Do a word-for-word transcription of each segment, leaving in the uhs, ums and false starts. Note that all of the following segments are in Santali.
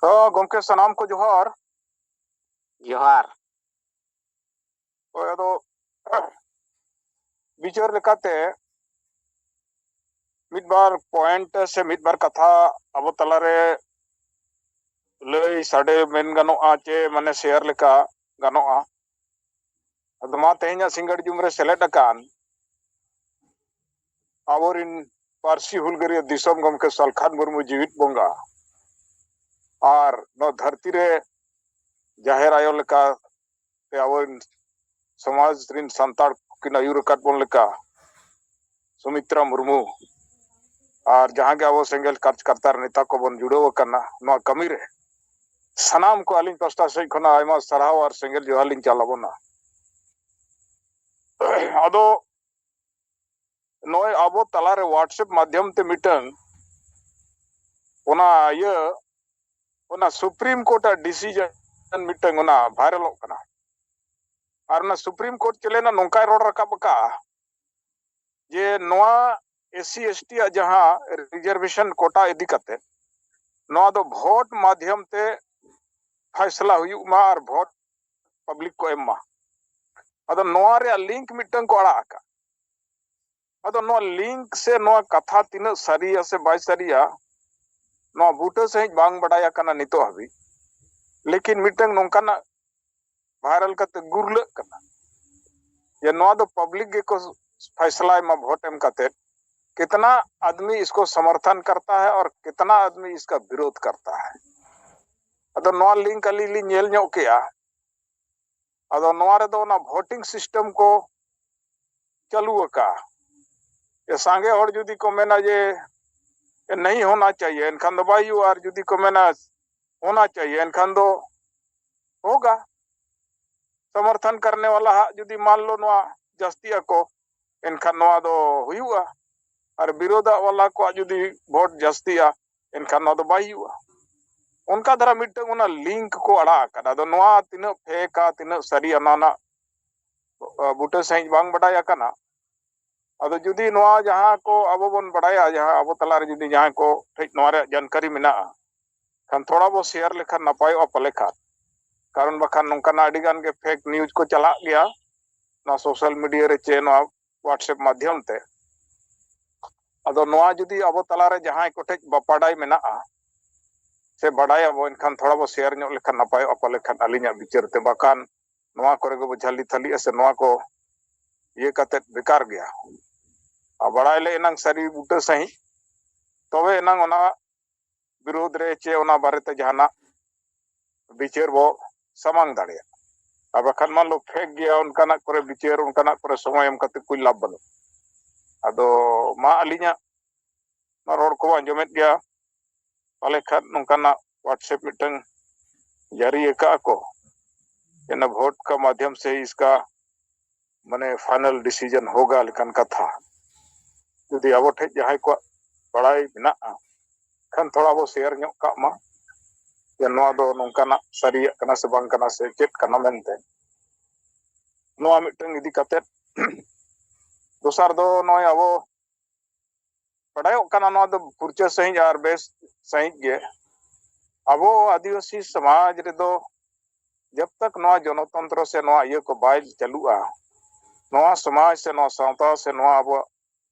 ᱛᱚ ᱜᱚᱢᱠᱮ, ᱥᱟᱱᱟᱢ ᱠᱚ ᱡᱚᱦᱟᱨ᱾ ᱡᱚᱦᱟᱨ᱾ ᱦᱳᱭ, ᱟᱫᱚ ᱵᱤᱪᱟᱹᱨ ᱞᱮᱠᱟᱛᱮ ᱢᱤᱫ ᱵᱟᱨ ᱯᱚᱭᱮᱱᱴ ᱥᱮ ᱢᱤᱫ ᱵᱟᱨ ᱠᱟᱛᱷᱟ ᱟᱵᱚ ᱛᱟᱞᱟᱨᱮ ᱞᱟᱹᱭ ᱥᱟᱰᱮ ᱢᱮᱱ ᱜᱟᱱᱚᱜᱼᱟ, ᱪᱮ ᱢᱟᱱᱮ ᱥᱮᱭᱟᱨ ᱞᱮᱠᱟ ᱜᱟᱱᱚᱜᱼᱟ᱾ ᱟᱫᱚ ᱢᱟ, ᱛᱮᱦᱮᱧᱟᱜ ᱥᱤᱸᱜᱟᱹᱲ ᱡᱩᱢ ᱨᱮ ᱥᱮᱞᱮᱫ ᱟᱠᱟᱱ ᱟᱵᱚᱨᱤᱱ ᱯᱟᱹᱨᱥᱤ ᱦᱩᱞᱜᱟᱹᱨᱤᱭᱟᱹ ᱫᱤᱥᱚᱢ ᱜᱚᱢᱠᱮ ᱥᱟᱞᱠᱷᱟᱱ ᱢᱩᱨᱢᱩ ᱡᱤᱣᱤᱫ ᱵᱚᱸᱜᱟ ᱟᱨ ᱱᱚᱣᱟ ᱫᱷᱟᱹᱨᱛᱤ ᱨᱮ ᱡᱟᱦᱮᱨ ᱟᱭᱳ ᱞᱮᱠᱟ ᱛᱮ ᱟᱵᱚᱨᱤᱱ ᱥᱚᱢᱟᱡᱽ ᱨᱤᱱ ᱥᱟᱱᱛᱟᱲ ᱠᱤᱱ ᱟᱹᱭᱩᱨ ᱟᱠᱟᱫ ᱵᱚᱱ ᱞᱮᱠᱟ ᱥᱩᱢᱤᱛᱨᱟ ᱢᱩᱨᱢᱩ ᱟᱨ ᱡᱟᱦᱟᱸ ᱜᱮ ᱟᱵᱚ ᱥᱮᱸᱜᱮᱞ ᱠᱟᱨᱡᱽᱠᱟᱨᱛᱟ ᱨᱮ ᱱᱮᱛᱟ ᱠᱚᱵᱚᱱ ᱡᱩᱲᱟᱹᱣ ᱟᱠᱟᱱᱟ ᱱᱚᱣᱟ ᱠᱟᱹᱢᱤ ᱨᱮ, ᱥᱟᱱᱟᱢ ᱠᱚ ᱟᱹᱞᱤᱧ ᱯᱟᱥᱴᱟ ᱥᱮᱫ ᱠᱷᱚᱱᱟᱜ ᱟᱭᱢᱟ ᱥᱟᱨᱦᱟᱣ ᱟᱨ ᱥᱮᱸᱜᱮᱞ ᱡᱚᱦᱟᱨ ᱞᱤᱧ ᱪᱟᱞ ᱟᱵᱚᱱᱟ᱾ ᱟᱫᱚ ᱱᱚᱜᱼᱚᱭ ᱟᱵᱚ ᱛᱟᱞᱟᱨᱮ WhatsApp ᱢᱟᱫᱽᱫᱷᱚᱢ ᱛᱮ ᱢᱤᱫᱴᱟᱝ ᱚᱱᱟ ᱤᱭᱟᱹ, ᱚᱱᱟ ᱥᱩᱯᱨᱤᱢ ᱠᱳᱨᱴ ᱟᱜ ᱰᱤᱥᱤᱡᱚᱱ ᱢᱤᱫᱴᱟᱝ ᱚᱱᱟ ᱵᱷᱟᱭᱨᱟᱞᱚᱜ ᱠᱟᱱᱟ᱾ ᱟᱨ ᱚᱱᱟ ᱥᱩᱯᱨᱤᱢ ᱠᱳᱨᱴ ᱪᱮᱞᱮᱱᱟ ᱱᱚᱝᱠᱟᱭ ᱨᱚᱲ ᱨᱟᱠᱟᱵ ᱟᱠᱟᱫᱼᱟ ᱡᱮ ᱱᱚᱣᱟ SC ST ᱟᱜ ᱡᱟᱦᱟᱸ ᱨᱤᱡᱟᱨᱵᱷᱮᱥᱚᱱ ᱠᱳᱴᱟ ᱤᱫᱤ ᱠᱟᱛᱮ, ᱱᱚᱣᱟ ᱫᱚ ᱵᱷᱳᱴ ᱢᱟᱫᱽᱫᱷᱚᱢ ᱛᱮ ᱯᱷᱟᱭᱥᱟᱞᱟ ᱦᱩᱭᱩᱜ ᱢᱟ ᱟᱨ ᱵᱷᱳᱴ ᱯᱟᱵᱽᱞᱤᱠ ᱠᱚ ᱮᱢ ᱢᱟ᱾ ᱟᱫᱚ ᱱᱚᱣᱟ ᱨᱮᱭᱟᱜ ᱞᱤᱝᱠ ᱢᱤᱫᱴᱟᱝ ᱠᱚ ᱟᱲᱟᱜ ᱟᱠᱟᱫ᱾ ᱟᱫᱚ ᱱᱚᱣᱟ ᱞᱤᱝᱠ ᱥᱮ ᱱᱚᱣᱟ ᱠᱟᱛᱷᱟ ᱛᱤᱱᱟᱹᱜ ᱥᱟᱹᱨᱤᱭᱟ ᱥᱮ ᱵᱟᱭ ᱥᱟᱹᱨᱤᱭᱟ, ᱱᱚᱣᱟ ᱵᱩᱴᱟᱹ ᱥᱟᱺᱦᱤᱡ ᱵᱟᱝ ᱵᱟᱰᱟᱭ ᱟᱠᱟᱱᱟ ᱱᱤᱛᱚᱜ ᱦᱟᱹᱵᱤᱡ᱾ ᱞᱮᱠᱤᱱ ᱢᱤᱫᱴᱟᱝ ᱱᱚᱝᱠᱟᱱᱟᱜ ᱵᱷᱟᱭᱨᱟᱞ ᱠᱟᱛᱮ ᱜᱩᱨᱞᱟᱹᱜ ᱠᱟᱱᱟ ᱡᱮ ᱱᱚᱣᱟ ᱫᱚ ᱯᱟᱵᱽᱞᱤᱠ ᱜᱮᱠᱚ ᱯᱷᱟᱭᱥᱟᱞᱟᱭ ᱢᱟ ᱵᱷᱳᱴ ᱮᱢ ᱠᱟᱛᱮ, ᱠᱤᱛᱱᱟ ᱟᱫᱢᱤ ᱤᱥᱠᱚ ᱥᱚᱢᱚᱨᱛᱷᱚᱱ ᱠᱟᱨᱛᱟ ᱦᱟᱭ ᱟᱨ ᱠᱤᱛᱱᱟ ᱟᱫᱢᱤ ᱤᱥᱠᱟ ᱵᱤᱨᱳᱫᱷ ᱠᱟᱨᱛᱟ ᱦᱟᱭ᱾ ᱟᱫᱚ ᱱᱚᱣᱟ ᱞᱤᱝᱠ ᱟᱹᱞᱤᱧ ᱞᱤᱧ ᱧᱮᱞ ᱧᱚᱜ ᱠᱮᱜᱼᱟ᱾ ᱟᱫᱚ ᱱᱚᱣᱟ ᱨᱮᱫᱚ ᱚᱱᱟ ᱵᱷᱳᱴᱤᱝ ᱥᱤᱥᱴᱮᱢ ᱠᱚ ᱪᱟᱹᱞᱩ ᱟᱠᱟᱫᱼᱟ᱾ ᱡᱮ ᱥᱟᱸᱜᱮ ᱦᱚᱲ ᱡᱩᱫᱤ ᱠᱚ ᱢᱮᱱᱟ ᱡᱮ ᱱᱟᱦᱤ ᱦᱳᱱᱟ ᱪᱟᱦᱤᱭᱮ, ᱮᱱᱠᱷᱟᱱ ᱫᱚ ᱵᱟᱭ ᱦᱩᱭᱩᱜᱼᱟ, ᱟᱨ ᱡᱩᱫᱤ ᱠᱚ ᱢᱮᱱᱟ ᱦᱳᱱᱟ ᱪᱟᱦᱤᱭᱮ, ᱮᱱᱠᱷᱟᱱ ᱫᱚ ᱦᱳᱜᱟ᱾ ᱥᱚᱢᱚᱨᱛᱷᱚᱱ ᱠᱟᱨᱱᱮ ᱣᱟᱞᱟ ᱦᱟᱜ ᱡᱩᱫᱤ ᱢᱟᱱ ᱞᱚ ᱱᱚᱣᱟ ᱡᱟᱹᱥᱛᱤ ᱟᱠᱚ, ᱮᱱᱠᱷᱟᱱ ᱱᱚᱣᱟ ᱫᱚ ᱦᱩᱭᱩᱜᱼᱟ, ᱟᱨ ᱵᱤᱨᱳᱫᱷ ᱣᱟᱞᱟ ᱠᱚᱣᱟᱜ ᱡᱩᱫᱤ ᱵᱷᱳᱴ ᱡᱟᱹᱥᱛᱤᱜᱼᱟ, ᱮᱱᱠᱷᱟᱱ ᱱᱚᱣᱟ ᱫᱚ ᱵᱟᱭ ᱦᱩᱭᱩᱜᱼᱟ᱾ ᱚᱱᱠᱟ ᱫᱷᱟᱨᱟ ᱢᱤᱫᱴᱟᱝ ᱚᱱᱟ ᱞᱤᱝᱠ ᱠᱚ ᱟᱲᱟᱜ ᱟᱠᱟᱫᱟ᱾ ᱟᱫᱚ ᱱᱚᱣᱟ ᱛᱤᱱᱟᱹᱜ ᱯᱷᱮᱠᱟ, ᱛᱤᱱᱟᱹᱜ ᱥᱟᱹᱨᱤᱭᱟ, ᱚᱱᱟ ᱨᱮᱱᱟᱜ ᱵᱩᱴᱟᱹ ᱥᱟᱺᱦᱤᱡ ᱵᱟᱝ ᱵᱟᱰᱟᱭ ᱟᱠᱟᱱᱟ᱾ ᱟᱫᱚ ᱡᱩᱫᱤ ᱱᱚᱣᱟ ᱡᱟᱦᱟᱸ ᱠᱚ ᱟᱵᱚ ᱵᱚᱱ ᱵᱟᱰᱟᱭᱟ, ᱡᱟᱦᱟᱸ ᱟᱵᱚ ᱛᱟᱞᱟᱨᱮ ᱡᱩᱫᱤ ᱡᱟᱦᱟᱸᱭ ᱠᱚ ᱴᱷᱮᱡ ᱱᱚᱣᱟ ᱨᱮᱭᱟᱜ ᱡᱟᱱᱠᱟᱨᱤ ᱢᱮᱱᱟᱜᱼᱟ, ᱠᱷᱟᱱ ᱛᱷᱚᱲᱟ ᱵᱚ ᱥᱮᱭᱟᱨ ᱞᱮᱠᱷᱟᱱ ᱱᱟᱯᱟᱭᱚᱜᱼᱟ ᱯᱟᱞᱮ ᱠᱷᱟᱱ᱾ ᱠᱟᱨᱚᱱ ᱵᱟᱠᱷᱟᱱ ᱱᱚᱝᱠᱟᱱᱟᱜ ᱟᱹᱰᱤ ᱜᱟᱱ ᱜᱮ ᱯᱷᱮᱠ ᱱᱤᱭᱩᱡᱽ ᱠᱚ ᱪᱟᱞᱟᱜ ᱜᱮᱭᱟ ᱱᱚᱣᱟ ᱥᱳᱥᱟᱞ ᱢᱤᱰᱤᱭᱟ ᱨᱮ ᱪᱮ ᱱᱚᱣᱟ ᱣᱟᱴᱥᱮᱯ ᱢᱟᱫᱽᱫᱷᱚᱢ ᱛᱮ᱾ ᱟᱫᱚ ᱱᱚᱣᱟ ᱡᱩᱫᱤ ᱟᱵᱚ ᱛᱟᱞᱟᱨᱮ ᱡᱟᱦᱟᱸᱭ ᱠᱚᱴᱷᱮᱡ ᱵᱟᱯᱟᱰᱟᱭ ᱢᱮᱱᱟᱜᱼᱟ ᱥᱮ ᱵᱟᱰᱟᱭᱟᱵᱚ, ᱮᱱᱠᱷᱟᱱ ᱛᱷᱚᱲᱟ ᱵᱚ ᱥᱮᱭᱟᱨ ᱧᱚᱜ ᱞᱮᱠᱷᱟᱱ ᱱᱟᱯᱟᱭᱚᱜᱼᱟ ᱯᱟᱞᱮ ᱠᱷᱟᱱ ᱟᱹᱞᱤᱧᱟᱜ ᱵᱤᱪᱟᱹᱨ ᱛᱮ᱾ ᱵᱟᱠᱷᱟᱱ ᱱᱚᱣᱟ ᱠᱚᱨᱮ ᱜᱮᱵᱚ ᱡᱷᱟᱹᱞᱤ ᱛᱷᱟᱹᱞᱤᱜᱼᱟ ᱥᱮ ᱱᱚᱣᱟ ᱠᱚ ᱤᱭᱟᱹ ᱠᱟᱛᱮᱫ ᱵᱮᱠᱟᱨ ᱜᱮᱭᱟ᱾ ᱟᱨ ᱵᱟᱲᱟᱭ ᱞᱮ ᱮᱱᱟᱝ ᱥᱟᱹᱨᱤ ᱵᱩᱴᱟᱹ ᱥᱟᱺᱦᱤᱡ, ᱛᱚᱵᱮ ᱮᱱᱟᱝ ᱚᱱᱟ ᱵᱤᱨᱳᱫᱷ ᱨᱮ ᱪᱮ ᱚᱱᱟ ᱵᱟᱨᱮᱛᱮ ᱡᱟᱦᱟᱱᱟᱜ ᱵᱤᱪᱟᱹᱨ ᱵᱚ ᱥᱟᱢᱟᱝ ᱫᱟᱲᱮᱭᱟᱜᱼᱟ᱾ ᱟᱨ ᱵᱟᱠᱷᱟᱱ ᱢᱟᱱ ᱞᱚ ᱯᱷᱮᱠ ᱜᱮᱭᱟ, ᱚᱱᱠᱟᱱᱟᱜ ᱠᱚᱨᱮ ᱵᱤᱪᱟᱹᱨ, ᱚᱱᱠᱟᱱᱟᱜ ᱠᱚᱨᱮ ᱥᱚᱢᱚᱭ ᱮᱢ ᱠᱟᱛᱮ ᱠᱩᱞ ᱞᱟᱵᱷ ᱵᱟᱹᱱᱩᱜ᱾ ᱟᱫᱚ ᱢᱟ ᱟᱹᱞᱤᱧᱟᱜ ᱨᱚᱲ ᱠᱚ ᱟᱸᱡᱚᱢᱮᱫ ᱜᱮᱭᱟ ᱯᱟᱞᱮ ᱠᱷᱟᱱ ᱱᱚᱝᱠᱟᱱᱟᱜ ᱣᱟᱴᱥᱮᱯ ᱢᱤᱫᱴᱟᱝ ᱡᱟᱹᱨᱤ ᱟᱠᱟᱫᱼᱟ ᱠᱚ, ᱤᱱᱟᱹ ᱵᱷᱳᱴ ᱠᱟ ᱢᱟᱫᱷᱭᱚᱢ ᱥᱮ ᱤᱥᱠᱟ ᱢᱟᱱᱮ ᱯᱷᱟᱭᱱᱟᱞ ᱰᱤᱥᱤᱡᱚᱱ ᱦᱳᱜᱟ ᱞᱮᱠᱟᱱ ᱠᱟᱛᱷᱟ᱾ ᱡᱩᱫᱤ ᱟᱵᱚ ᱴᱷᱮᱡ ᱡᱟᱦᱟᱸᱭ ᱠᱚᱣᱟᱜ ᱵᱟᱲᱟᱭ ᱢᱮᱱᱟᱜᱼᱟ ᱠᱷᱟᱱ ᱛᱷᱚᱲᱟ ᱵᱚ ᱥᱮᱭᱟᱨ ᱧᱚᱜ ᱠᱟᱜ ᱢᱟ ᱡᱮ ᱱᱚᱣᱟ ᱫᱚ ᱱᱚᱝᱠᱟᱱᱟᱜ ᱥᱟᱹᱨᱤᱭᱟᱜ ᱠᱟᱱᱟ ᱥᱮ ᱵᱟᱝ ᱠᱟᱱᱟ ᱥᱮ ᱪᱮᱫ ᱠᱟᱱᱟ ᱢᱮᱱᱛᱮ᱾ ᱱᱚᱣᱟ ᱢᱤᱫᱴᱟᱝ ᱤᱫᱤ ᱠᱟᱛᱮᱫ ᱫᱚᱥᱟᱨ ᱫᱚ ᱱᱚᱜᱼᱚᱭ ᱟᱵᱚ ᱵᱟᱰᱟᱭᱚᱜ ᱠᱟᱱᱟ ᱱᱚᱣᱟ ᱫᱚ ᱯᱷᱩᱨᱪᱟᱹ ᱥᱟᱺᱦᱤᱡ ᱟᱨ ᱵᱮᱥ ᱥᱟᱺᱦᱤᱡ ᱜᱮ ᱟᱵᱚ ᱟᱹᱫᱤᱵᱟᱹᱥᱤ ᱥᱚᱢᱟᱡᱽ ᱨᱮᱫᱚ ᱡᱟᱵ ᱛᱟᱠ ᱱᱚᱣᱟ ᱡᱚᱱᱚᱛᱚᱱᱛᱨᱚ ᱥᱮ ᱱᱚᱣᱟ ᱤᱭᱟᱹ ᱠᱚ ᱵᱟᱭ ᱪᱟᱹᱞᱩᱜᱼᱟ, ᱱᱚᱣᱟ ᱥᱚᱢᱟᱡᱽ ᱥᱮ ᱱᱚᱣᱟ ᱥᱟᱶᱛᱟ ᱥᱮ ᱱᱚᱣᱟ ᱟᱵᱚᱣᱟᱜ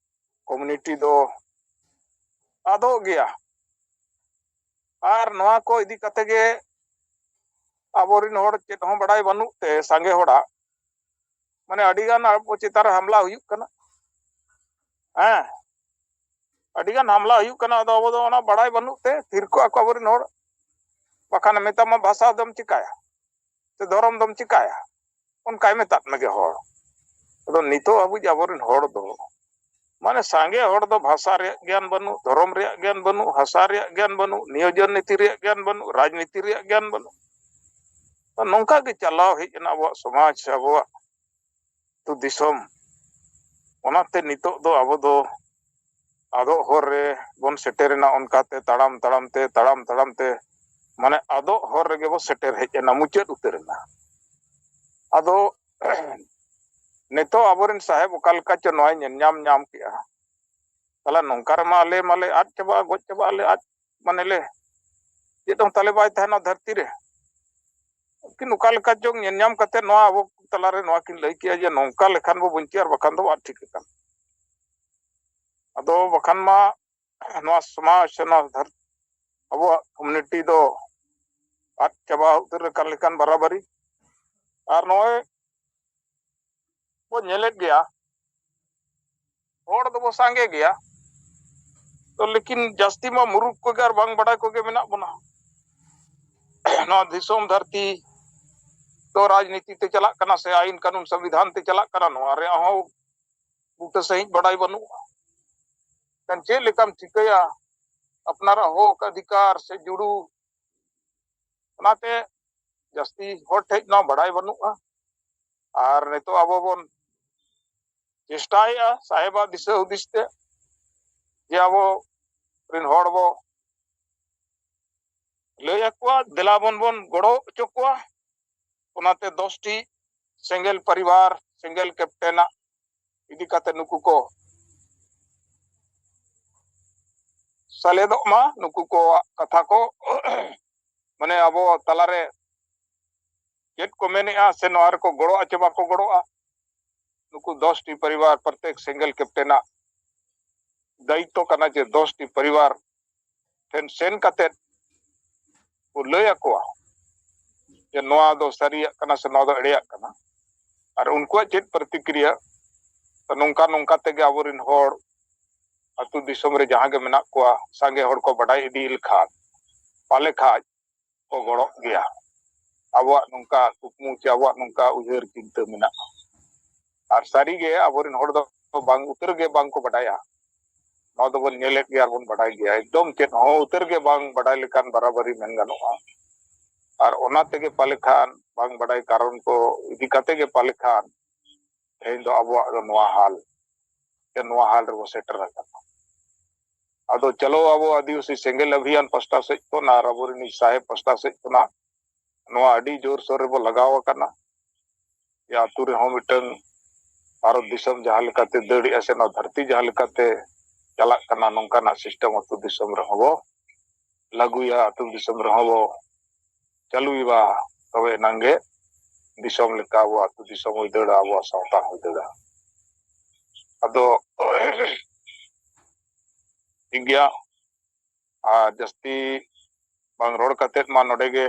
ᱠᱚᱢᱤᱭᱩᱱᱤᱴᱤ ᱫᱚ ᱟᱫᱚᱜ ᱜᱮᱭᱟ᱾ ᱟᱨ ᱱᱚᱣᱟ ᱠᱚ ᱤᱫᱤ ᱠᱟᱛᱮ ᱜᱮ ᱟᱵᱚᱨᱮᱱ ᱦᱚᱲ ᱪᱮᱫ ᱦᱚᱸ ᱵᱟᱰᱟᱭ ᱵᱟᱹᱱᱩᱜ ᱛᱮ ᱥᱟᱸᱜᱮ ᱦᱚᱲᱟᱜ ᱢᱟᱱᱮ ᱟᱹᱰᱤ ᱜᱟᱱ ᱟᱵᱚ ᱪᱮᱛᱟᱱ ᱨᱮ ᱦᱟᱢᱞᱟ ᱦᱩᱭᱩᱜ ᱠᱟᱱᱟ᱾ ᱦᱮᱸ, ᱟᱹᱰᱤ ᱜᱟᱱ ᱦᱟᱢᱞᱟ ᱦᱩᱭᱩᱜ ᱠᱟᱱᱟ᱾ ᱟᱫᱚ ᱟᱵᱚ ᱫᱚ ᱚᱱᱟ ᱵᱟᱲᱟᱭ ᱵᱟᱹᱱᱩᱜ ᱛᱮ ᱛᱷᱤᱨ ᱠᱚᱜᱼᱟ ᱠᱚ ᱟᱵᱚᱨᱮᱱ ᱦᱚᱲ᱾ ᱵᱟᱠᱷᱟᱱ ᱢᱮᱛᱟᱢᱟ ᱵᱷᱟᱥᱟ ᱫᱚᱢ ᱪᱤᱠᱟᱭᱟ ᱥᱮ ᱫᱷᱚᱨᱚᱢ ᱫᱚᱢ ᱪᱤᱠᱟᱭᱟ, ᱚᱱᱠᱟᱭ ᱢᱮᱛᱟᱫ ᱢᱮᱜᱮ ᱦᱚᱲ᱾ ᱟᱫᱚ ᱱᱤᱛᱚᱜ ᱦᱟᱹᱵᱤᱡ ᱟᱵᱚᱨᱮᱱ ᱦᱚᱲ ᱫᱚ ᱢᱟᱱᱮ ᱥᱟᱸᱜᱮ ᱦᱚᱲ ᱫᱚ ᱵᱷᱟᱥᱟ ᱨᱮᱭᱟᱜ ᱜᱮᱭᱟᱱ ᱵᱟᱹᱱᱩᱜ, ᱫᱷᱚᱨᱚᱢ ᱨᱮᱭᱟᱜ ᱜᱮᱭᱟᱱ ᱵᱟᱹᱱᱩᱜ, ᱵᱷᱟᱥᱟ ᱨᱮᱭᱟᱜ ᱜᱮᱭᱟᱱ ᱵᱟᱹᱱᱩᱜ, ᱱᱤᱭᱳᱡᱚᱱ ᱱᱤᱛᱤ ᱨᱮᱭᱟᱜ ᱜᱮᱭᱟᱱ ᱵᱟᱹᱱᱩᱜ, ᱨᱟᱡᱽᱱᱤᱛᱤ ᱨᱮᱭᱟᱜ ᱜᱮᱭᱟᱱ ᱵᱟᱹᱱᱩᱜ᱾ ᱱᱚᱝᱠᱟ ᱜᱮ ᱪᱟᱞᱟᱣ ᱦᱮᱡ ᱮᱱᱟ ᱟᱵᱚᱣᱟᱜ ᱥᱚᱢᱟᱡᱽ ᱥᱮ ᱟᱵᱚᱣᱟᱜ ᱟᱹᱛᱩ ᱫᱤᱥᱚᱢ᱾ ᱚᱱᱟᱛᱮ ᱱᱤᱛᱚᱜ ᱫᱚ ᱟᱵᱚ ᱫᱚ ᱟᱫᱚᱜ ᱦᱚᱨ ᱨᱮ ᱵᱚᱱ ᱥᱮᱴᱮᱨᱮᱱᱟ᱾ ᱚᱱᱠᱟᱛᱮ ᱛᱟᱲᱟᱢ ᱛᱟᱲᱟᱢ ᱛᱮ, ᱛᱟᱲᱟᱢ ᱛᱟᱲᱟᱢ ᱛᱮ, ᱢᱟᱱᱮ ᱟᱫᱚᱜ ᱦᱚᱨ ᱨᱮᱜᱮ ᱵᱚ ᱥᱮᱴᱮᱨ ᱦᱮᱡ ᱮᱱᱟ, ᱢᱩᱪᱟᱹᱫ ᱩᱛᱟᱹᱨ ᱮᱱᱟ᱾ ᱟᱫᱚ ᱱᱤᱛᱚᱜ ᱟᱵᱚᱨᱮᱱ ᱥᱟᱦᱮᱵᱽ ᱚᱠᱟ ᱞᱮᱠᱟ ᱪᱚ ᱱᱚᱣᱟᱭ ᱧᱮᱞ ᱧᱟᱢ ᱧᱟᱢ ᱠᱮᱜᱼᱟ, ᱛᱟᱦᱞᱮ ᱱᱚᱝᱠᱟ ᱨᱮᱢᱟ ᱟᱞᱮ ᱢᱟᱞᱮ ᱟᱫ ᱪᱟᱵᱟᱜᱼᱟ, ᱜᱚᱡ ᱪᱟᱵᱟᱜ ᱟᱞᱮ, ᱟᱫ ᱢᱟᱱᱮ ᱞᱮ ᱪᱮᱫ ᱦᱚᱸ ᱛᱟᱞᱮ ᱵᱟᱭ ᱛᱟᱦᱮᱱᱟ ᱫᱷᱟᱹᱨᱛᱤ ᱨᱮ᱾ ᱩᱱᱠᱤᱱ ᱚᱠᱟ ᱞᱮᱠᱟ ᱪᱚᱝ ᱧᱮᱞ ᱧᱟᱢ ᱠᱟᱛᱮ ᱱᱚᱣᱟ ᱟᱵᱚ ᱛᱟᱞᱟᱨᱮ ᱱᱚᱣᱟ ᱠᱤᱱ ᱞᱟᱹᱭ ᱠᱮᱜᱼᱟ ᱡᱮ ᱱᱚᱝᱠᱟ ᱞᱮᱠᱷᱟᱱ ᱵᱚ ᱵᱚᱧᱪᱤᱜᱼᱟ ᱟᱨ ᱵᱟᱠᱷᱟᱱ ᱫᱚ ᱵᱟᱝ ᱴᱷᱤᱠ ᱟᱠᱟᱱ᱾ ᱟᱫᱚ ᱵᱟᱠᱷᱟᱱ ᱢᱟ ᱱᱚᱣᱟ ᱥᱚᱢᱟᱡᱽ ᱥᱮ ᱱᱚᱣᱟ ᱫᱷᱟᱹᱨ-, ᱟᱵᱚᱣᱟᱜ ᱠᱚᱢᱤᱭᱩᱱᱤᱴᱤ ᱫᱚ ᱟᱫ ᱪᱟᱵᱟ ᱩᱛᱟᱹᱨ ᱟᱠᱟᱱ ᱞᱮᱠᱟᱱ ᱵᱟᱨᱟᱵᱟᱨᱤ᱾ ᱟᱨ ᱱᱚᱜᱼᱚᱭ ᱵᱚ ᱧᱮᱞᱮᱫ ᱜᱮᱭᱟ, ᱦᱚᱲ ᱫᱚᱵᱚ ᱥᱟᱸᱜᱮ ᱜᱮᱭᱟ, ᱛᱚ ᱞᱮᱠᱤᱱ ᱡᱟᱹᱥᱛᱤ ᱢᱟ ᱢᱩᱨᱩᱠ ᱠᱚᱜᱮ ᱟᱨ ᱵᱟᱝ ᱵᱟᱰᱟᱭ ᱠᱚᱜᱮ ᱢᱮᱱᱟᱜ ᱵᱚᱱᱟ᱾ ᱱᱚᱣᱟ ᱫᱤᱥᱚᱢ ᱫᱷᱟᱹᱨᱛᱤ ᱫᱚ ᱨᱟᱡᱽᱱᱤᱛᱤ ᱛᱮ ᱪᱟᱞᱟᱜ ᱠᱟᱱᱟ ᱥᱮ ᱟᱹᱭᱤᱱ ᱠᱟᱹᱱᱩᱱ ᱥᱚᱝᱵᱤᱫᱷᱟᱱ ᱛᱮ ᱪᱟᱞᱟᱜ ᱠᱟᱱᱟ, ᱱᱚᱣᱟ ᱨᱮᱭᱟᱜ ᱦᱚᱸ ᱵᱩᱴᱟᱹ ᱥᱟᱺᱦᱤᱡ ᱵᱟᱰᱟᱭ ᱵᱟᱹᱱᱩᱜᱼᱟ᱾ ᱠᱷᱟᱱ ᱪᱮᱫ ᱞᱮᱠᱟᱢ ᱴᱷᱤᱠᱟᱹᱭᱟ ᱟᱯᱱᱟᱨᱟᱜ ᱦᱚᱠ ᱚᱫᱷᱤᱠᱟᱨ ᱥᱮ ᱡᱩᱲᱩ? ᱚᱱᱟᱛᱮ ᱡᱟᱹᱥᱛᱤ ᱦᱚᱲ ᱴᱷᱮᱡ ᱱᱚᱣᱟ ᱵᱟᱰᱟᱭ ᱵᱟᱹᱱᱩᱜᱼᱟ᱾ ᱟᱨ ᱱᱤᱛᱚᱜ ᱟᱵᱚ ᱵᱚᱱ ᱪᱮᱥᱴᱟᱭᱮᱫᱼᱟ ᱥᱟᱦᱮᱵᱟᱜ ᱫᱤᱥᱟᱹ ᱦᱩᱫᱤᱥ ᱛᱮ ᱡᱮ ᱟᱵᱚ ᱨᱮᱱ ᱦᱚᱲ ᱵᱚ ᱞᱟᱹᱭ ᱟᱠᱚᱣᱟ, ᱫᱮᱞᱟ ᱵᱚᱱ ᱵᱚᱱ ᱜᱚᱲᱚ ᱦᱚᱪᱚ ᱠᱚᱣᱟ᱾ ᱚᱱᱟᱛᱮ ᱫᱚᱥ ᱴᱤ ᱥᱮᱸᱜᱮᱞ ᱯᱚᱨᱤᱵᱟᱨ, ᱥᱮᱸᱜᱮᱞ ᱠᱮᱯᱴᱮᱱᱟᱜ ᱤᱫᱤ ᱠᱟᱛᱮ ᱱᱩᱠᱩ ᱠᱚ ᱥᱮᱞᱮᱫᱚᱜ ᱢᱟ, ᱱᱩᱠᱩ ᱠᱚᱣᱟᱜ ᱠᱟᱛᱷᱟ ᱠᱚ ᱢᱟᱱᱮ ᱟᱵᱚ ᱛᱟᱞᱟᱨᱮ ᱪᱮᱫ ᱠᱚ ᱢᱮᱱᱮᱜᱼᱟ ᱥᱮ ᱱᱚᱣᱟ ᱨᱮᱠᱚ ᱜᱚᱲᱚᱜᱼᱟ ᱪᱮ ᱵᱟᱠᱚ ᱜᱚᱲᱚᱜᱼᱟ᱾ ᱱᱩᱠᱩ ᱫᱚᱥ ᱴᱤ ᱯᱚᱨᱤᱵᱟᱨ, ᱯᱨᱚᱛᱮᱠ ᱥᱮᱸᱜᱮᱞ ᱠᱮᱯᱴᱮᱱᱟᱜ ᱫᱟᱭᱤᱛᱛᱚ ᱠᱟᱱᱟ ᱡᱮ ᱫᱚᱥ ᱴᱤ ᱯᱚᱨᱤᱵᱟᱨ ᱴᱷᱮᱱ ᱥᱮᱱ ᱠᱟᱛᱮᱫ ᱠᱚ ᱞᱟᱹᱭ ᱟᱠᱚᱣᱟ ᱡᱮ ᱱᱚᱣᱟ ᱫᱚ ᱥᱟᱹᱨᱤᱭᱟᱜ ᱠᱟᱱᱟ ᱥᱮ ᱱᱚᱣᱟ ᱫᱚ ᱮᱲᱮᱭᱟᱜ ᱠᱟᱱᱟ, ᱟᱨ ᱩᱱᱠᱩᱣᱟᱜ ᱪᱮᱫ ᱯᱨᱚᱛᱤᱠᱨᱤᱭᱟ᱾ ᱛᱚ ᱱᱚᱝᱠᱟ ᱱᱚᱝᱠᱟ ᱛᱮᱜᱮ ᱟᱵᱚᱨᱮᱱ ᱦᱚᱲ ᱟᱹᱛᱩ ᱫᱤᱥᱚᱢ ᱨᱮ ᱡᱟᱦᱟᱸ ᱜᱮ ᱢᱮᱱᱟᱜ ᱠᱚᱣᱟ, ᱥᱟᱸᱜᱮ ᱦᱚᱲ ᱠᱚ ᱵᱟᱰᱟᱭ ᱤᱫᱤ ᱞᱮᱠᱷᱟᱱ ᱯᱟᱞᱮ ᱠᱷᱟᱡ ᱠᱚ ᱜᱚᱲᱚᱜ ᱜᱮᱭᱟ᱾ ᱟᱵᱚᱣᱟᱜ ᱱᱚᱝᱠᱟ ᱠᱩᱠᱢᱩ ᱪᱮ ᱟᱵᱚᱣᱟᱜ ᱱᱚᱝᱠᱟ ᱩᱭᱦᱟᱹᱨ ᱪᱤᱱᱛᱟᱹ ᱢᱮᱱᱟᱜᱼᱟ᱾ ᱟᱨ ᱥᱟᱹᱨᱤᱜᱮ ᱟᱵᱚᱨᱮᱱ ᱦᱚᱲ ᱫᱚ ᱵᱟᱝ ᱩᱛᱟᱹᱨ ᱜᱮ ᱵᱟᱝ ᱠᱚ ᱵᱟᱰᱟᱭᱟ᱾ ᱱᱚᱣᱟ ᱫᱚᱵᱚᱱ ᱧᱮᱞᱮᱫ ᱜᱮᱭᱟ ᱟᱨ ᱵᱚᱱ ᱵᱟᱰᱟᱭ ᱜᱮᱭᱟ, ᱮᱠᱫᱚᱢ ᱪᱮᱫ ᱦᱚᱸ ᱩᱛᱟᱹᱨ ᱜᱮ ᱵᱟᱝ ᱵᱟᱰᱟᱭ ᱞᱮᱠᱟᱱ ᱵᱟᱨᱟᱵᱟᱨᱤ ᱢᱮᱱ ᱜᱟᱱᱚᱜᱼᱟ᱾ ᱟᱨ ᱚᱱᱟ ᱛᱮᱜᱮ ᱯᱟᱞᱮ ᱠᱷᱟᱱ ᱵᱟᱝ ᱵᱟᱰᱟᱭ ᱠᱟᱨᱚᱱ ᱠᱚ ᱤᱫᱤ ᱠᱟᱛᱮ ᱜᱮ ᱯᱟᱞᱮ ᱠᱷᱟᱱ ᱛᱮᱦᱮᱧ ᱫᱚ ᱟᱵᱚᱣᱟᱜ ᱫᱚ ᱱᱚᱣᱟ ᱦᱟᱞ, ᱥᱮ ᱱᱚᱣᱟ ᱦᱟᱞ ᱨᱮᱵᱚ ᱥᱮᱴᱮᱨ ᱟᱠᱟᱱᱟ᱾ ᱟᱫᱚ ᱪᱚᱞᱚ ᱟᱵᱚ ᱟᱹᱫᱤᱵᱟᱹᱥᱤ ᱥᱮᱸᱜᱮᱞ ᱟᱵᱷᱤᱭᱟᱱ ᱯᱟᱥᱴᱟ ᱥᱮᱫ ᱠᱷᱚᱱ ᱟᱨ ᱟᱵᱚᱨᱮᱱ ᱥᱟᱦᱮᱵ ᱯᱟᱥᱴᱟ ᱥᱮᱫ ᱠᱷᱚᱱᱟᱜ ᱱᱚᱣᱟ ᱟᱹᱰᱤ ᱡᱳᱨᱥᱳᱨ ᱨᱮᱵᱚ ᱞᱟᱜᱟᱣ ᱟᱠᱟᱱᱟ᱾ ᱡᱮ ᱟᱹᱛᱩ ᱨᱮᱦᱚᱸ ᱢᱤᱫᱴᱟᱝ ᱵᱷᱟᱨᱚᱛ ᱫᱤᱥᱚᱢ ᱡᱟᱦᱟᱸ ᱞᱮᱠᱟᱛᱮ ᱫᱟᱹᱲᱮᱜᱼᱟ ᱥᱮ ᱱᱚᱣᱟ ᱫᱷᱟᱹᱨᱛᱤ ᱡᱟᱦᱟᱸ ᱞᱮᱠᱟᱛᱮ ᱪᱟᱞᱟᱜ ᱠᱟᱱᱟ, ᱱᱚᱝᱠᱟᱱᱟᱜ ᱥᱤᱥᱴᱮᱢ ᱟᱹᱛᱩ ᱫᱤᱥᱚᱢ ᱨᱮᱦᱚᱸ ᱵᱚ ᱞᱟᱹᱜᱩᱭᱟ, ᱟᱹᱛᱩ ᱫᱤᱥᱚᱢ ᱨᱮᱦᱚᱸ ᱵᱚ ᱪᱟᱹᱞᱩᱭᱟ, ᱛᱚᱵᱮ ᱮᱱᱟᱝ ᱜᱮ ᱫᱤᱥᱚᱢ ᱞᱮᱠᱟ ᱟᱵᱚ ᱟᱹᱛᱩ ᱫᱤᱥᱚᱢ ᱦᱩᱭ ᱫᱟᱲᱮᱭᱟᱜᱼᱟ, ᱟᱵᱚᱣᱟᱜ ᱥᱟᱶᱛᱟ ᱦᱩᱭ ᱫᱟᱲᱮᱭᱟᱜᱼᱟ᱾ ᱟᱫᱚ ᱴᱷᱤᱠ ᱜᱮᱭᱟ, ᱟᱨ ᱡᱟᱹᱥᱛᱤ ᱵᱟᱝ ᱨᱚᱲ ᱠᱟᱛᱮᱫ ᱢᱟ ᱱᱚᱰᱮ ᱜᱮ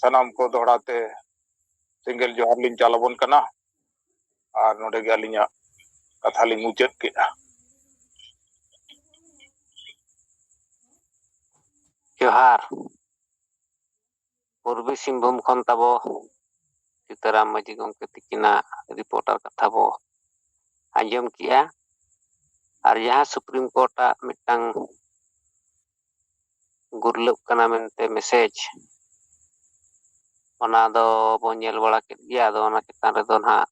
ᱥᱟᱱᱟᱢ ᱠᱚ ᱫᱚᱦᱲᱟ ᱛᱮ ᱥᱮᱸᱜᱮᱞ ᱡᱚᱦᱟᱨ ᱞᱤᱧ ᱪᱟᱞ ᱟᱵᱚᱱ ᱠᱟᱱᱟ᱾ ᱟᱨ ᱱᱚᱰᱮ ᱜᱮ ᱟᱹᱞᱤᱧᱟᱜ ᱠᱟᱛᱷᱟ ᱞᱤᱧ ᱢᱩᱪᱟᱹᱫ ᱠᱮᱫᱼᱟ᱾ ᱡᱚᱦᱟᱨ᱾ ᱯᱩᱨᱵᱤ ᱥᱤᱝᱵᱷᱩᱢ ᱠᱷᱚᱱ ᱛᱟᱵᱚ ᱥᱤᱛᱟᱹᱨᱟᱢ ᱢᱟᱹᱡᱷᱤ ᱜᱚᱢᱠᱮ ᱛᱤᱠᱤᱱᱟᱜ ᱨᱤᱯᱳᱨᱴᱟᱨ ᱠᱟᱛᱷᱟ ᱵᱚ ᱟᱸᱡᱚᱢ ᱠᱮᱜᱼᱟ᱾ ᱟᱨ ᱡᱟᱦᱟᱸ ᱥᱩᱯᱨᱤᱢ ᱠᱳᱨᱴᱟᱜ ᱢᱤᱫᱴᱟᱝ ᱜᱩᱨᱞᱟᱹᱜ ᱠᱟᱱᱟ ᱢᱮᱱᱛᱮ ᱢᱮᱥᱮᱡᱽ, ᱚᱱᱟ ᱫᱚ ᱵᱚᱱ ᱧᱮᱞ ᱵᱟᱲᱟ ᱠᱮᱫ ᱜᱮᱭᱟ᱾ ᱟᱫᱚ ᱚᱱᱟ ᱪᱮᱛᱟᱱ ᱨᱮᱫᱚ ᱱᱟᱦᱟᱜ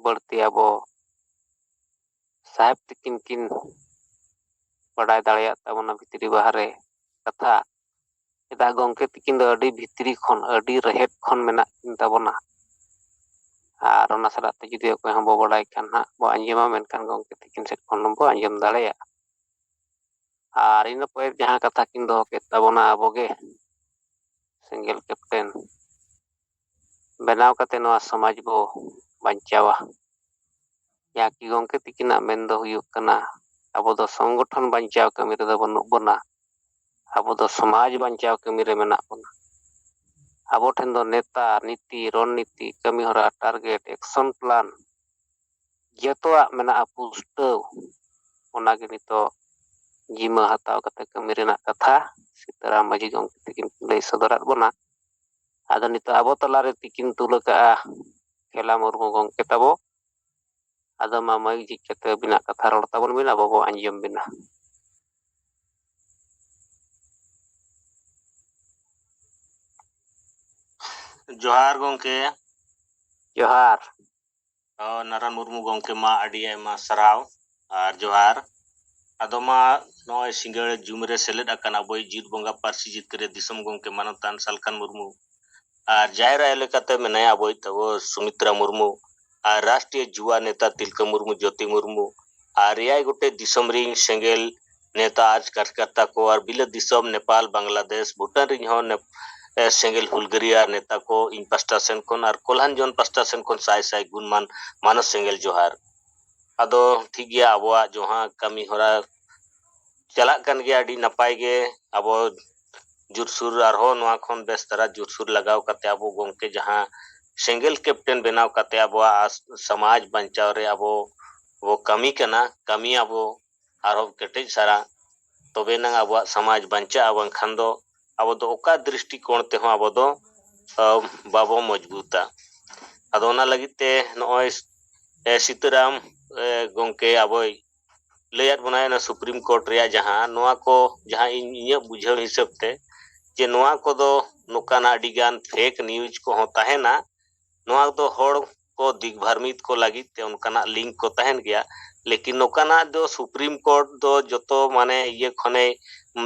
ᱵᱟᱹᱲᱛᱤ ᱟᱵᱚ ᱥᱟᱦᱮᱵᱽ ᱛᱤᱠᱤᱱ ᱠᱤᱱ ᱵᱟᱰᱟᱭ ᱫᱟᱲᱮᱭᱟᱜ ᱛᱟᱵᱚᱱᱟ ᱵᱷᱤᱛᱨᱤ ᱵᱟᱦᱨᱮ ᱠᱟᱛᱷᱟ᱾ ᱪᱮᱫᱟᱜ ᱜᱚᱢᱠᱮ ᱛᱤᱠᱤᱱ ᱫᱚ ᱟᱹᱰᱤ ᱵᱷᱤᱛᱨᱤ ᱠᱷᱚᱱ, ᱟᱹᱰᱤ ᱨᱮᱦᱮᱫ ᱠᱷᱚᱱ ᱢᱮᱱᱟᱜ ᱠᱤᱱ ᱛᱟᱵᱚᱱᱟ᱾ ᱟᱨ ᱚᱱᱟ ᱥᱟᱞᱟᱜ ᱛᱮ ᱡᱩᱫᱤ ᱚᱠᱚᱭ ᱦᱚᱸ ᱵᱚ ᱵᱟᱰᱟᱭ ᱠᱷᱟᱱ ᱦᱟᱸᱜ ᱵᱚ ᱟᱸᱡᱚᱢᱟ, ᱢᱮᱱᱠᱷᱟᱱ ᱜᱚᱢᱠᱮ ᱛᱤᱠᱤᱱ ᱥᱮᱫ ᱠᱷᱚᱱ ᱵᱚ ᱟᱸᱡᱚᱢ ᱫᱟᱲᱮᱭᱟᱜᱼᱟ᱾ ᱟᱨ ᱤᱱᱟᱹ ᱯᱚᱨᱮ ᱡᱟᱦᱟᱸ ᱠᱟᱛᱷᱟ ᱠᱤᱱ ᱫᱚᱦᱚ ᱠᱮᱫ ᱛᱟᱵᱚᱱᱟ, ᱟᱵᱚ ᱜᱮ ᱥᱮᱸᱜᱮᱞ ᱠᱮᱯᱴᱮᱱ ᱵᱮᱱᱟᱣ ᱠᱟᱛᱮ ᱱᱚᱣᱟ ᱥᱚᱢᱟᱡᱽ ᱵᱚ ᱵᱟᱧᱪᱟᱣᱟ᱾ ᱡᱟᱦᱟᱸ ᱠᱤ ᱜᱚᱢᱠᱮ ᱛᱤᱠᱤᱱᱟᱜ ᱢᱮᱱ ᱫᱚ ᱦᱩᱭᱩᱜ ᱠᱟᱱᱟ, ᱟᱵᱚ ᱫᱚ ᱥᱚᱝᱜᱚᱴᱷᱚᱱ ᱵᱟᱧᱪᱟᱣ ᱠᱟᱹᱢᱤ ᱨᱮᱫᱚ ᱵᱟᱹᱱᱩᱜ ᱵᱚᱱᱟ, ᱟᱵᱚ ᱫᱚ ᱥᱚᱢᱟᱡᱽ ᱵᱟᱧᱪᱟᱣ ᱠᱟᱹᱢᱤ ᱨᱮ ᱢᱮᱱᱟᱜ ᱵᱚᱱᱟ᱾ ᱟᱵᱚ ᱴᱷᱮᱱ ᱫᱚ ᱱᱮᱛᱟ, ᱱᱤᱛᱤ, ᱨᱚᱱᱱᱤᱛᱤ, ᱠᱟᱹᱢᱤ ᱦᱚᱨᱟ, ᱴᱟᱨᱜᱮᱴ, ᱮᱠᱥᱚᱱ ᱯᱞᱟᱱ, ᱡᱚᱛᱚᱣᱟᱜ ᱢᱮᱱᱟᱜᱼᱟ ᱯᱩᱥᱴᱟᱹᱣ᱾ ᱚᱱᱟᱜᱮ ᱱᱤᱛᱚᱜ ᱡᱤᱢᱟᱹ ᱦᱟᱛᱟᱣ ᱠᱟᱛᱮ ᱠᱟᱹᱢᱤ ᱨᱮᱱᱟᱜ ᱠᱟᱛᱷᱟ ᱥᱤᱛᱟᱹᱨᱟᱢ ᱢᱟᱹᱡᱷᱤ ᱜᱚᱢᱠᱮ ᱛᱤᱠᱤᱱ ᱠᱤᱱ ᱞᱟᱹᱭ ᱥᱚᱫᱚᱨᱟᱫ ᱵᱚᱱᱟ᱾ ᱟᱫᱚ ᱱᱤᱛᱚᱜ ᱟᱵᱚ ᱛᱟᱞᱟᱨᱮ ᱛᱤᱠᱤᱱ ᱛᱩᱞ ᱟᱠᱟᱫᱼᱟ ᱠᱷᱮᱞᱟ ᱢᱩᱨᱢᱩ ᱜᱚᱢᱠᱮ ᱛᱟᱵᱚ᱾ ᱟᱫᱚ ᱢᱟ ᱢᱟᱹᱭᱤᱠ ᱡᱷᱤᱡ ᱠᱟᱛᱮ ᱟᱹᱵᱤᱱᱟᱜ ᱠᱟᱛᱷᱟ ᱨᱚᱲ ᱛᱟᱵᱚᱱ ᱵᱤᱱ, ᱟᱵᱚ ᱵᱚ ᱟᱸᱡᱚᱢ ᱵᱤᱱᱟ᱾ ᱡᱚᱦᱟᱨ ᱜᱚᱢᱠᱮ᱾ ᱡᱚᱦᱟᱨ᱾ ᱚ, ᱱᱟᱨᱟᱱ ᱢᱩᱨᱢᱩ ᱜᱚᱢᱠᱮ ᱢᱟ ᱟᱹᱰᱤ ᱟᱭᱢᱟ ᱥᱟᱨᱦᱟᱣ ᱟᱨ ᱡᱚᱦᱟᱨ᱾ ᱟᱫᱚ ᱢᱟ ᱱᱚᱜᱼᱚᱭ ᱥᱤᱸᱜᱟᱹᱲ ᱡᱩᱢ ᱨᱮ ᱥᱮᱞᱮᱫ ᱟᱠᱟᱱ ᱟᱵᱚᱭᱤᱡ ᱡᱤᱛ ᱵᱚᱸᱜᱟ ᱯᱟᱹᱨᱥᱤ ᱡᱤᱛᱠᱟᱹᱨᱤᱭᱟᱹ ᱫᱤᱥᱚᱢ ᱜᱚᱢᱠᱮ ᱢᱟᱱᱚᱛᱟᱱ ᱥᱟᱞᱠᱷᱟᱱ ᱢᱩᱨᱢᱩ ᱟᱨ ᱡᱟᱦᱮᱨ ᱟᱭᱳ ᱞᱮᱠᱟᱛᱮ ᱢᱮᱱᱟᱭᱟ ᱟᱵᱚᱭᱤᱡ ᱛᱟᱵᱚ ᱥᱩᱢᱤᱛᱨᱟ ᱢᱩᱨᱢᱩ ᱟᱨ ᱨᱟᱥᱴᱨᱤᱭᱚ ᱡᱩᱣᱟ ᱱᱮᱛᱟ ᱛᱤᱞᱠᱟᱹ ᱢᱩᱨᱢᱩ, ᱡᱳᱛᱤ ᱢᱩᱨᱢᱩ ᱟᱨ ᱮᱭᱟᱭ ᱜᱚᱴᱮᱡ ᱫᱤᱥᱚᱢ ᱨᱤᱱ ᱥᱮᱸᱜᱮᱞ ᱱᱮᱛᱟ ᱟᱨ ᱠᱟᱨᱭᱚᱠᱚᱨᱛᱟ ᱠᱚ ᱟᱨ ᱵᱤᱞᱟᱹᱛ ᱫᱤᱥᱚᱢ ᱱᱮᱯᱟᱞ, ᱵᱟᱝᱞᱟᱫᱮᱥ, ᱵᱷᱩᱴᱟᱱ ᱨᱤᱱ ᱦᱚᱸ ᱱᱮᱯ-, ᱮ, ᱥᱮᱸᱜᱮᱞ ᱦᱩᱞᱜᱟᱹᱨᱤᱭᱟᱹ ᱟᱨ ᱱᱮᱛᱟ ᱠᱚ ᱤᱧ ᱯᱟᱥᱴᱟ ᱥᱮᱱ ᱠᱷᱚᱱ ᱟᱨ ᱠᱚᱞᱦᱟᱱ ᱡᱚᱱ ᱯᱟᱥᱴᱟ ᱥᱮᱱ ᱠᱷᱚᱱ ᱥᱟᱭ ᱥᱟᱭ ᱜᱩᱱᱢᱟᱱ ᱢᱟᱱᱚᱛ ᱥᱮᱸᱜᱮᱞ ᱡᱚᱦᱟᱨ᱾ ᱟᱫᱚ ᱴᱷᱤᱠ ᱜᱮᱭᱟ, ᱟᱵᱚᱣᱟᱜ ᱡᱟᱦᱟᱸ ᱠᱟᱹᱢᱤ ᱦᱚᱨᱟ ᱪᱟᱞᱟᱜ ᱠᱟᱱ ᱜᱮᱭᱟ ᱟᱹᱰᱤ ᱱᱟᱯᱟᱭ ᱜᱮ᱾ ᱟᱵᱚ ᱡᱳᱨᱥᱳᱨ ᱟᱨᱦᱚᱸ ᱱᱚᱣᱟ ᱠᱷᱚᱱ ᱵᱮᱥ ᱫᱷᱟᱨᱟ ᱡᱳᱨᱥᱳᱨ ᱞᱟᱜᱟᱣ ᱠᱟᱛᱮ ᱟᱵᱚ ᱜᱚᱢᱠᱮ ᱡᱟᱦᱟᱸ ᱥᱮᱸᱜᱮᱞ ᱠᱮᱯᱴᱮᱱ ᱵᱮᱱᱟᱣ ᱠᱟᱛᱮ ᱟᱵᱚᱣᱟᱜ ᱟᱥ-, ᱥᱚᱢᱟᱡᱽ ᱵᱟᱧᱪᱟᱣ ᱨᱮ ᱟᱵᱚ ᱵᱚ ᱠᱟᱹᱢᱤ ᱠᱟᱱᱟ, ᱠᱟᱹᱢᱤᱭᱟᱵᱚ ᱟᱨᱦᱚᱸ ᱠᱮᱴᱮᱡ ᱥᱟᱨᱟ, ᱛᱚᱵᱮ ᱮᱱᱟᱝ ᱟᱵᱚᱣᱟᱜ ᱥᱚᱢᱟᱡᱽ ᱵᱟᱧᱪᱟᱜᱼᱟ, ᱵᱟᱝᱠᱷᱟᱱ ᱫᱚ ᱟᱵᱚ ᱫᱚ ᱚᱠᱟ ᱫᱨᱤᱥᱴᱤᱠᱳᱬ ᱛᱮᱦᱚᱸ ᱟᱵᱚ ᱫᱚ, ᱟᱹ, ᱵᱟᱵᱚ ᱢᱚᱡᱽᱵᱩᱛᱟ᱾ ᱟᱫᱚ ᱚᱱᱟ ᱞᱟᱹᱜᱤᱫ ᱛᱮ ᱱᱚᱜᱼᱚᱭ, ᱮ, ᱥᱤᱛᱟᱹᱨᱟᱢ, ᱮ, ᱜᱚᱢᱠᱮ ᱟᱵᱚᱭ ᱞᱟᱹᱭᱟᱫ ᱵᱚᱱᱟᱭ ᱚᱱᱟ ᱥᱩᱯᱨᱤᱢ ᱠᱳᱨᱴ ᱨᱮᱭᱟᱜ ᱡᱟᱦᱟᱸ, ᱱᱚᱣᱟ ᱠᱚ ᱡᱟᱦᱟᱸ ᱤᱧ, ᱤᱧᱟᱹᱜ ᱵᱩᱡᱷᱟᱹᱣ ᱦᱤᱥᱟᱹᱵ ᱛᱮ, ᱡᱮ ᱱᱚᱣᱟ ᱠᱚᱫᱚ ᱱᱚᱝᱠᱟᱱᱟᱜ ᱟᱹᱰᱤᱜᱟᱱ ᱯᱷᱮᱠ ᱱᱤᱭᱩᱡᱽ ᱠᱚᱦᱚᱸ ᱛᱟᱦᱮᱱᱟ᱾ ᱱᱚᱣᱟ ᱫᱚ ᱦᱚᱲ ᱠᱚ ᱫᱤᱜᱽᱵᱷᱨᱢᱤᱛ ᱠᱚ ᱞᱟᱹᱜᱤᱫ ᱛᱮ ᱚᱱᱠᱟᱱᱟᱜ ᱞᱤᱝᱠ ᱠᱚ ᱛᱟᱦᱮᱱ ᱜᱮᱭᱟ᱾ ᱞᱮᱠᱤᱱ ᱱᱚᱝᱠᱟᱱᱟᱜ ᱫᱚ ᱥᱩᱯᱨᱤᱢ ᱠᱳᱨᱴ ᱫᱚ ᱡᱚᱛᱚ ᱢᱟᱱᱮ ᱤᱭᱟᱹ ᱠᱷᱚᱱᱮ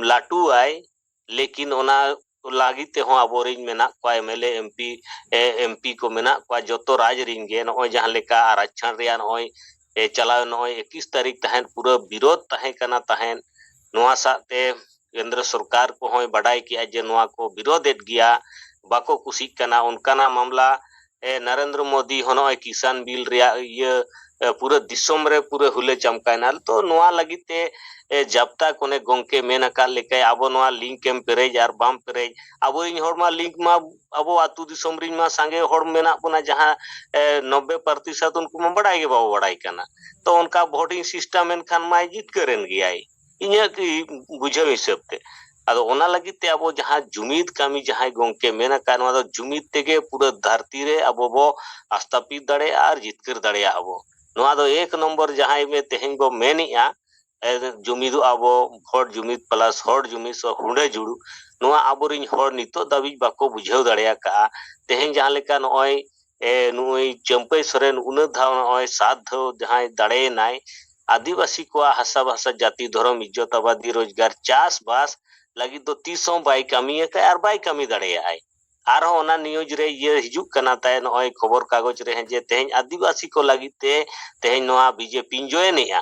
ᱞᱟᱹᱴᱩᱣᱟᱭ, ᱞᱮᱠᱤᱱ ᱚᱱᱟ ᱞᱟᱹᱜᱤᱫ ᱛᱮᱦᱚᱸ ᱟᱵᱚᱨᱤᱧ ᱢᱮᱱᱟᱜ ᱠᱚᱣᱟ, M L A, M P, A, M P ᱠᱚ ᱢᱮᱱᱟᱜ ᱠᱚᱣᱟ ᱡᱚᱛᱚ ᱨᱟᱡᱽ ᱨᱤᱱ ᱜᱮ᱾ ᱱᱚᱜᱼᱚᱭ ᱡᱟᱦᱟᱸ ᱞᱮᱠᱟ ᱟᱨᱟᱪᱷᱟᱱ ᱨᱮᱭᱟᱜ ᱱᱚᱜᱼᱚᱭ, ᱮ, ᱪᱟᱞᱟᱣ ᱱᱚᱜᱼᱚᱭ ᱮᱠᱤᱥ ᱛᱟᱹᱨᱤᱠᱷ ᱛᱟᱦᱮᱸᱫ, ᱯᱩᱨᱟᱹ ᱵᱤᱨᱳᱫᱷ ᱛᱟᱦᱮᱸ ᱠᱟᱱᱟ ᱛᱟᱦᱮᱸᱫ᱾ ᱱᱚᱣᱟ ᱥᱟᱶᱛᱮ ᱠᱮᱱᱫᱨᱚ ᱥᱚᱨᱠᱟᱨ ᱠᱚᱦᱚᱸᱭ ᱵᱟᱰᱟᱭ ᱠᱮᱜᱼᱟ ᱡᱮ ᱱᱚᱣᱟ ᱠᱚ ᱵᱤᱨᱳᱫᱷ ᱮᱫ ᱜᱮᱭᱟ, ᱵᱟᱠᱚ ᱠᱩᱥᱤᱜ ᱠᱟᱱᱟ᱾ ᱚᱱᱠᱟᱱᱟᱜ ᱢᱟᱢᱞᱟ, ᱮ, ᱱᱚᱨᱮᱱᱫᱨᱚ ᱢᱳᱫᱤ ᱦᱚᱸ ᱱᱚᱜᱼᱚᱭ ᱠᱤᱥᱟᱱ ᱵᱤᱞ ᱨᱮᱭᱟᱜ ᱤᱭᱟᱹ, ᱮ, ᱯᱩᱨᱟᱹ ᱫᱤᱥᱚᱢ ᱨᱮ ᱯᱩᱨᱟᱹ ᱦᱩᱞᱟᱹ ᱪᱟᱢᱠᱟᱭᱮᱱᱟ᱾ ᱛᱚ ᱱᱚᱣᱟ ᱞᱟᱹᱜᱤᱫ ᱛᱮ, ᱮ, ᱡᱟᱵ ᱛᱟᱠ ᱚᱱᱮ ᱜᱚᱢᱠᱮ ᱢᱮᱱ ᱟᱠᱟᱫ ᱞᱮᱠᱟ ᱟᱵᱚ ᱱᱚᱣᱟ ᱞᱤᱝᱠ ᱮᱢ ᱯᱮᱨᱮᱡ ᱟᱨ ᱵᱟᱢ ᱯᱮᱨᱮᱡ, ᱟᱵᱚᱨᱤᱱ ᱦᱚᱲ ᱢᱟ ᱞᱤᱝᱠ ᱢᱟ ᱟᱵᱚ ᱟᱹᱛᱩ ᱫᱤᱥᱚᱢ ᱨᱤᱱ ᱢᱟ ᱥᱟᱸᱜᱮ ᱦᱚᱲ ᱢᱮᱱᱟᱜ ᱵᱚᱱᱟ, ᱡᱟᱦᱟᱸ, ᱮ, ᱱᱚᱵᱵᱳᱭ ᱯᱨᱚᱛᱤᱥᱚᱛ ᱩᱱᱠᱩ ᱢᱟ ᱵᱟᱰᱟᱭ ᱜᱮ ᱵᱟᱵᱚ ᱵᱟᱰᱟᱭ ᱠᱟᱱᱟ᱾ ᱛᱚ ᱚᱱᱠᱟ ᱵᱷᱳᱴᱤᱝ ᱥᱤᱥᱴᱮᱢ ᱮᱱᱠᱷᱟᱱ ᱢᱟᱭ ᱡᱤᱛᱠᱟᱹᱨ ᱮᱱ ᱜᱮᱭᱟᱭ, ᱤᱧᱟᱹᱜ ᱠᱤ ᱵᱩᱡᱷᱟᱹᱣ ᱦᱤᱥᱟᱹᱵ ᱛᱮ᱾ ᱟᱫᱚ ᱚᱱᱟ ᱞᱟᱹᱜᱤᱫ ᱛᱮ ᱟᱵᱚ ᱡᱟᱦᱟᱸ ᱡᱩᱢᱤᱫ ᱠᱟᱹᱢᱤ ᱡᱟᱦᱟᱸᱭ ᱜᱚᱢᱠᱮ ᱢᱮᱱ ᱟᱠᱟᱫ, ᱱᱚᱣᱟ ᱫᱚ ᱡᱩᱢᱤᱫ ᱛᱮᱜᱮ ᱯᱩᱨᱟᱹ ᱫᱷᱟᱹᱨᱛᱤ ᱨᱮ ᱟᱵᱚ ᱵᱚ ᱟᱥᱛᱟᱯᱤᱛ ᱫᱟᱲᱮᱭᱟᱜᱼᱟ ᱟᱨ ᱡᱤᱛᱠᱟᱹᱨ ᱫᱟᱲᱮᱭᱟᱜᱼᱟ ᱵᱚ᱾ ᱱᱚᱣᱟ ᱫᱚ ᱮᱠ ᱱᱚᱢᱵᱚᱨ ᱡᱟᱦᱟᱸᱭ ᱢᱮ ᱛᱮᱦᱮᱧ ᱵᱚ ᱢᱮᱱᱮᱜᱼᱟ, ᱮ, ᱡᱩᱢᱤᱫᱚᱜᱼᱟ ᱵᱚ, ᱦᱚᱲ ᱡᱩᱢᱤᱫ plus ᱦᱚᱲ ᱡᱩᱢᱤᱫ ᱥᱚ ᱦᱩᱸᱰᱟᱹ ᱡᱩᱲᱩ, ᱱᱚᱣᱟ ᱟᱵᱚᱨᱤᱱ ᱦᱚᱲ ᱱᱤᱛᱚᱜ ᱫᱷᱟᱹᱵᱤᱡ ᱵᱟᱠᱚ ᱵᱩᱡᱷᱟᱹᱣ ᱫᱟᱲᱮ ᱟᱠᱟᱫᱼᱟ᱾ ᱛᱮᱦᱮᱧ ᱡᱟᱦᱟᱸ ᱞᱮᱠᱟ ᱱᱚᱜᱼᱚᱭ, ᱮ, ᱱᱩᱭ ᱪᱟᱹᱢᱯᱟᱹᱭ ᱥᱚᱨᱮᱱ ᱩᱱᱟᱹᱜ ᱫᱷᱟᱣ ᱱᱚᱜᱼᱚᱭ ᱥᱟᱛ ᱫᱷᱟᱣ ᱡᱟᱦᱟᱸᱭ ᱫᱟᱲᱮᱭᱮᱱᱟᱭ, ᱟᱹᱫᱤᱵᱟᱹᱥᱤ ᱠᱚᱣᱟᱜ ᱦᱟᱥᱟ ᱵᱷᱟᱥᱟ ᱡᱟᱹᱛᱤ ᱫᱷᱚᱨᱚᱢ ᱤᱡᱽᱡᱚᱛ ᱟᱵᱟᱫᱤ ᱨᱳᱡᱽᱜᱟᱨ ᱪᱟᱥᱵᱟᱥ ᱞᱟᱹᱜᱤᱫ ᱫᱚ ᱛᱤᱥ ᱦᱚᱸ ᱵᱟᱭ ᱠᱟᱹᱢᱤ ᱟᱠᱟᱫ ᱟᱨ ᱵᱟᱭ ᱠᱟᱹᱢᱤ ᱫᱟᱲᱮᱭᱟᱜᱼᱟᱭ᱾ ᱟᱨᱦᱚᱸ ᱚᱱᱟ ᱱᱤᱭᱩᱡᱽ ᱨᱮ ᱤᱭᱟᱹ ᱦᱤᱡᱩᱜ ᱠᱟᱱᱟ ᱛᱟᱭ, ᱱᱚᱜᱼᱚᱭ ᱠᱷᱚᱵᱚᱨ ᱠᱟᱜᱚᱡᱽ ᱨᱮ, ᱡᱮ ᱛᱮᱦᱮᱧ ᱟᱹᱫᱤᱵᱟᱹᱥᱤ ᱠᱚ ᱞᱟᱹᱜᱤᱫ ᱛᱮ ᱛᱮᱦᱮᱧ ᱱᱚᱣᱟ ᱵᱤᱡᱮᱯᱤᱧ ᱡᱚᱭᱮᱱᱮᱜᱼᱟ᱾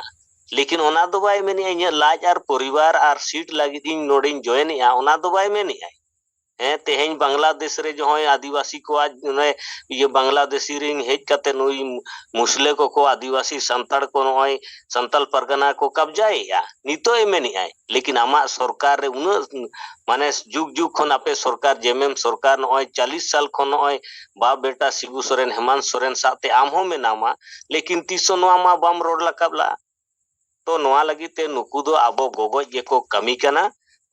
ᱞᱮᱠᱤᱱ ᱚᱱᱟ ᱫᱚ ᱵᱟᱭ ᱢᱮᱱᱮᱜᱼᱟ ᱤᱧᱟᱹᱜ ᱞᱟᱡ ᱟᱨ ᱯᱚᱨᱤᱵᱟᱨ ᱟᱨ ᱥᱤᱴ ᱞᱟᱹᱜᱤᱫ ᱤᱧ ᱱᱚᱰᱮᱧ ᱡᱚᱭᱮᱱᱮᱜᱼᱟ, ᱚᱱᱟ ᱫᱚ ᱵᱟᱭ ᱢᱮᱱᱮᱜᱼᱟᱭ᱾ ᱦᱮᱸ, ᱛᱮᱦᱮᱧ ᱵᱟᱝᱞᱟᱫᱮᱥ ᱨᱮ ᱡᱟᱦᱟᱸᱭ ᱟᱹᱫᱤᱵᱟᱹᱥᱤ ᱠᱚᱣᱟᱜ ᱚᱱᱮ ᱤᱭᱟᱹ ᱵᱟᱝᱞᱟᱫᱮᱥᱤ ᱨᱮᱱ ᱦᱮᱡ ᱠᱟᱛᱮ ᱱᱩᱭ ᱢᱩᱥᱞᱟᱹ ᱠᱚᱠᱚ ᱟᱹᱫᱤᱵᱟᱹᱥᱤ ᱥᱟᱱᱛᱟᱲ ᱠᱚ ᱱᱚᱜᱼᱚᱭ ᱥᱟᱱᱛᱟᱞ ᱯᱟᱨᱜᱟᱱᱟ ᱠᱚ ᱠᱟᱵᱡᱟᱭᱮᱜᱼᱟ, ᱱᱤᱛᱚᱜ ᱮ ᱢᱮᱱᱮᱜᱼᱟᱭ᱾ ᱞᱮᱠᱤᱱ ᱟᱢᱟᱜ ᱥᱚᱨᱠᱟᱨ ᱨᱮ ᱩᱱᱟᱹᱜ ᱢᱟᱱᱮ ᱡᱩᱜᱽ ᱡᱩᱜᱽ ᱠᱷᱚᱱ ᱟᱯᱮ ᱥᱚᱨᱠᱟᱨ ᱡᱮᱢᱮᱢ ᱥᱚᱨᱠᱟᱨ ᱱᱚᱜᱼᱚᱭ ᱪᱟᱞᱤᱥ ᱥᱟᱞ ᱠᱷᱚᱱ ᱱᱚᱜᱼᱚᱭ ᱵᱟᱯ ᱵᱮᱴᱟ ᱥᱤᱵᱩ ᱥᱚᱨᱮᱱ ᱦᱮᱢᱟᱱᱛ ᱥᱚᱨᱮᱱ ᱥᱟᱶᱛᱮ ᱟᱢ ᱦᱚᱸ ᱢᱮᱱᱟᱢᱟ, ᱞᱮᱠᱤᱱ ᱛᱤᱥ ᱦᱚᱸ ᱱᱚᱣᱟ ᱢᱟ ᱵᱟᱢ ᱨᱚᱲ ᱨᱟᱠᱟᱵ ᱞᱟᱜᱼᱟ᱾ ᱛᱚ ᱱᱚᱣᱟ ᱞᱟᱹᱜᱤᱫ ᱛᱮ ᱱᱩᱠᱩ ᱫᱚ ᱟᱵᱚ ᱜᱚᱜᱚᱡ ᱜᱮᱠᱚ ᱠᱟᱹᱢᱤ ᱠᱟᱱᱟ᱾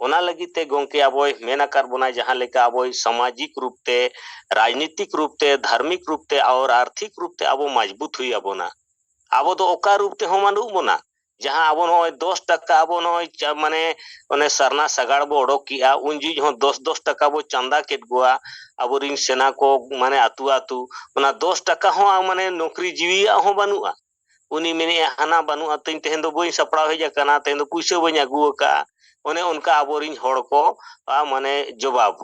ᱚᱱᱟ ᱞᱟᱹᱜᱤᱫ ᱛᱮ ᱜᱚᱝᱠᱮ ᱟᱵᱚᱭ ᱢᱮᱱ ᱟᱠᱟᱫ ᱵᱚᱱᱟ ᱡᱟᱦᱟᱸ ᱞᱮᱠᱟ ᱟᱵᱚᱭ ᱥᱟᱢᱟᱡᱤᱠ ᱨᱩᱯ ᱛᱮ, ᱨᱟᱡᱽᱱᱤᱛᱤᱠ ᱨᱩᱯ ᱛᱮ, ᱫᱷᱟᱨᱢᱤᱠ ᱨᱩᱯ ᱛᱮ ᱟᱨ ᱟᱨᱛᱷᱤᱠ ᱨᱩᱯ ᱛᱮ ᱟᱵᱚ ᱢᱟᱡᱽᱵᱩᱛ ᱦᱩᱭ ᱟᱵᱚᱱᱟ᱾ ᱟᱵᱚ ᱫᱚ ᱚᱠᱟ ᱨᱩᱯ ᱛᱮᱦᱚᱸ ᱵᱟᱹᱱᱩᱜ ᱵᱚᱱᱟ᱾ ᱡᱟᱦᱟᱸ ᱟᱵᱚ ᱱᱚᱜᱼᱚᱭ ᱫᱚᱥ ᱴᱟᱠᱟ ᱟᱵᱚ ᱱᱚᱜᱼᱚᱭ ᱪᱟ-, ᱢᱟᱱᱮ ᱚᱱᱮ ᱥᱟᱨᱱᱟ ᱥᱟᱜᱟᱲ ᱵᱚ ᱚᱰᱚᱠ ᱠᱮᱜᱼᱟ, ᱩᱱ ᱡᱚᱦᱚᱜ ᱦᱚᱸ ᱫᱚᱥ ᱫᱚᱥ ᱴᱟᱠᱟ ᱵᱚ ᱪᱟᱸᱫᱟ ᱠᱮᱫ ᱠᱚᱣᱟ ᱟᱵᱚᱨᱤᱱ ᱥᱮᱱᱟ ᱠᱚ ᱢᱟᱱᱮ ᱟᱹᱛᱩ ᱟᱹᱛᱩ᱾ ᱚᱱᱟ ᱫᱚᱥ ᱴᱟᱠᱟ ᱦᱚᱸ ᱢᱟᱱᱮ ᱱᱚᱠᱨᱤ ᱡᱤᱣᱤᱭᱟᱜ ᱦᱚᱸ ᱵᱟᱹᱱᱩᱜᱼᱟ᱾ ᱩᱱᱤ ᱢᱮᱱᱮᱜᱼᱟ ᱦᱟᱱᱟ ᱵᱟᱹᱱᱩᱜᱼᱟ ᱛᱤᱧ, ᱛᱮᱦᱮᱧ ᱫᱚ ᱵᱟᱹᱧ ᱥᱟᱯᱲᱟᱣ ᱦᱮᱡ ᱟᱠᱟᱱᱟ, ᱛᱮᱦᱮᱧ ᱫᱚ ᱯᱩᱭᱥᱟᱹ ᱵᱟᱹᱧ ᱟᱹᱜᱩ ᱟᱠᱟᱫᱼᱟ᱾ ᱚᱱᱮ ᱚᱱᱠᱟ ᱟᱵᱚᱨᱤᱱ ᱦᱚᱲ ᱠᱚ ᱟ, ᱢᱟᱱᱮ ᱡᱚᱵᱟᱵ᱾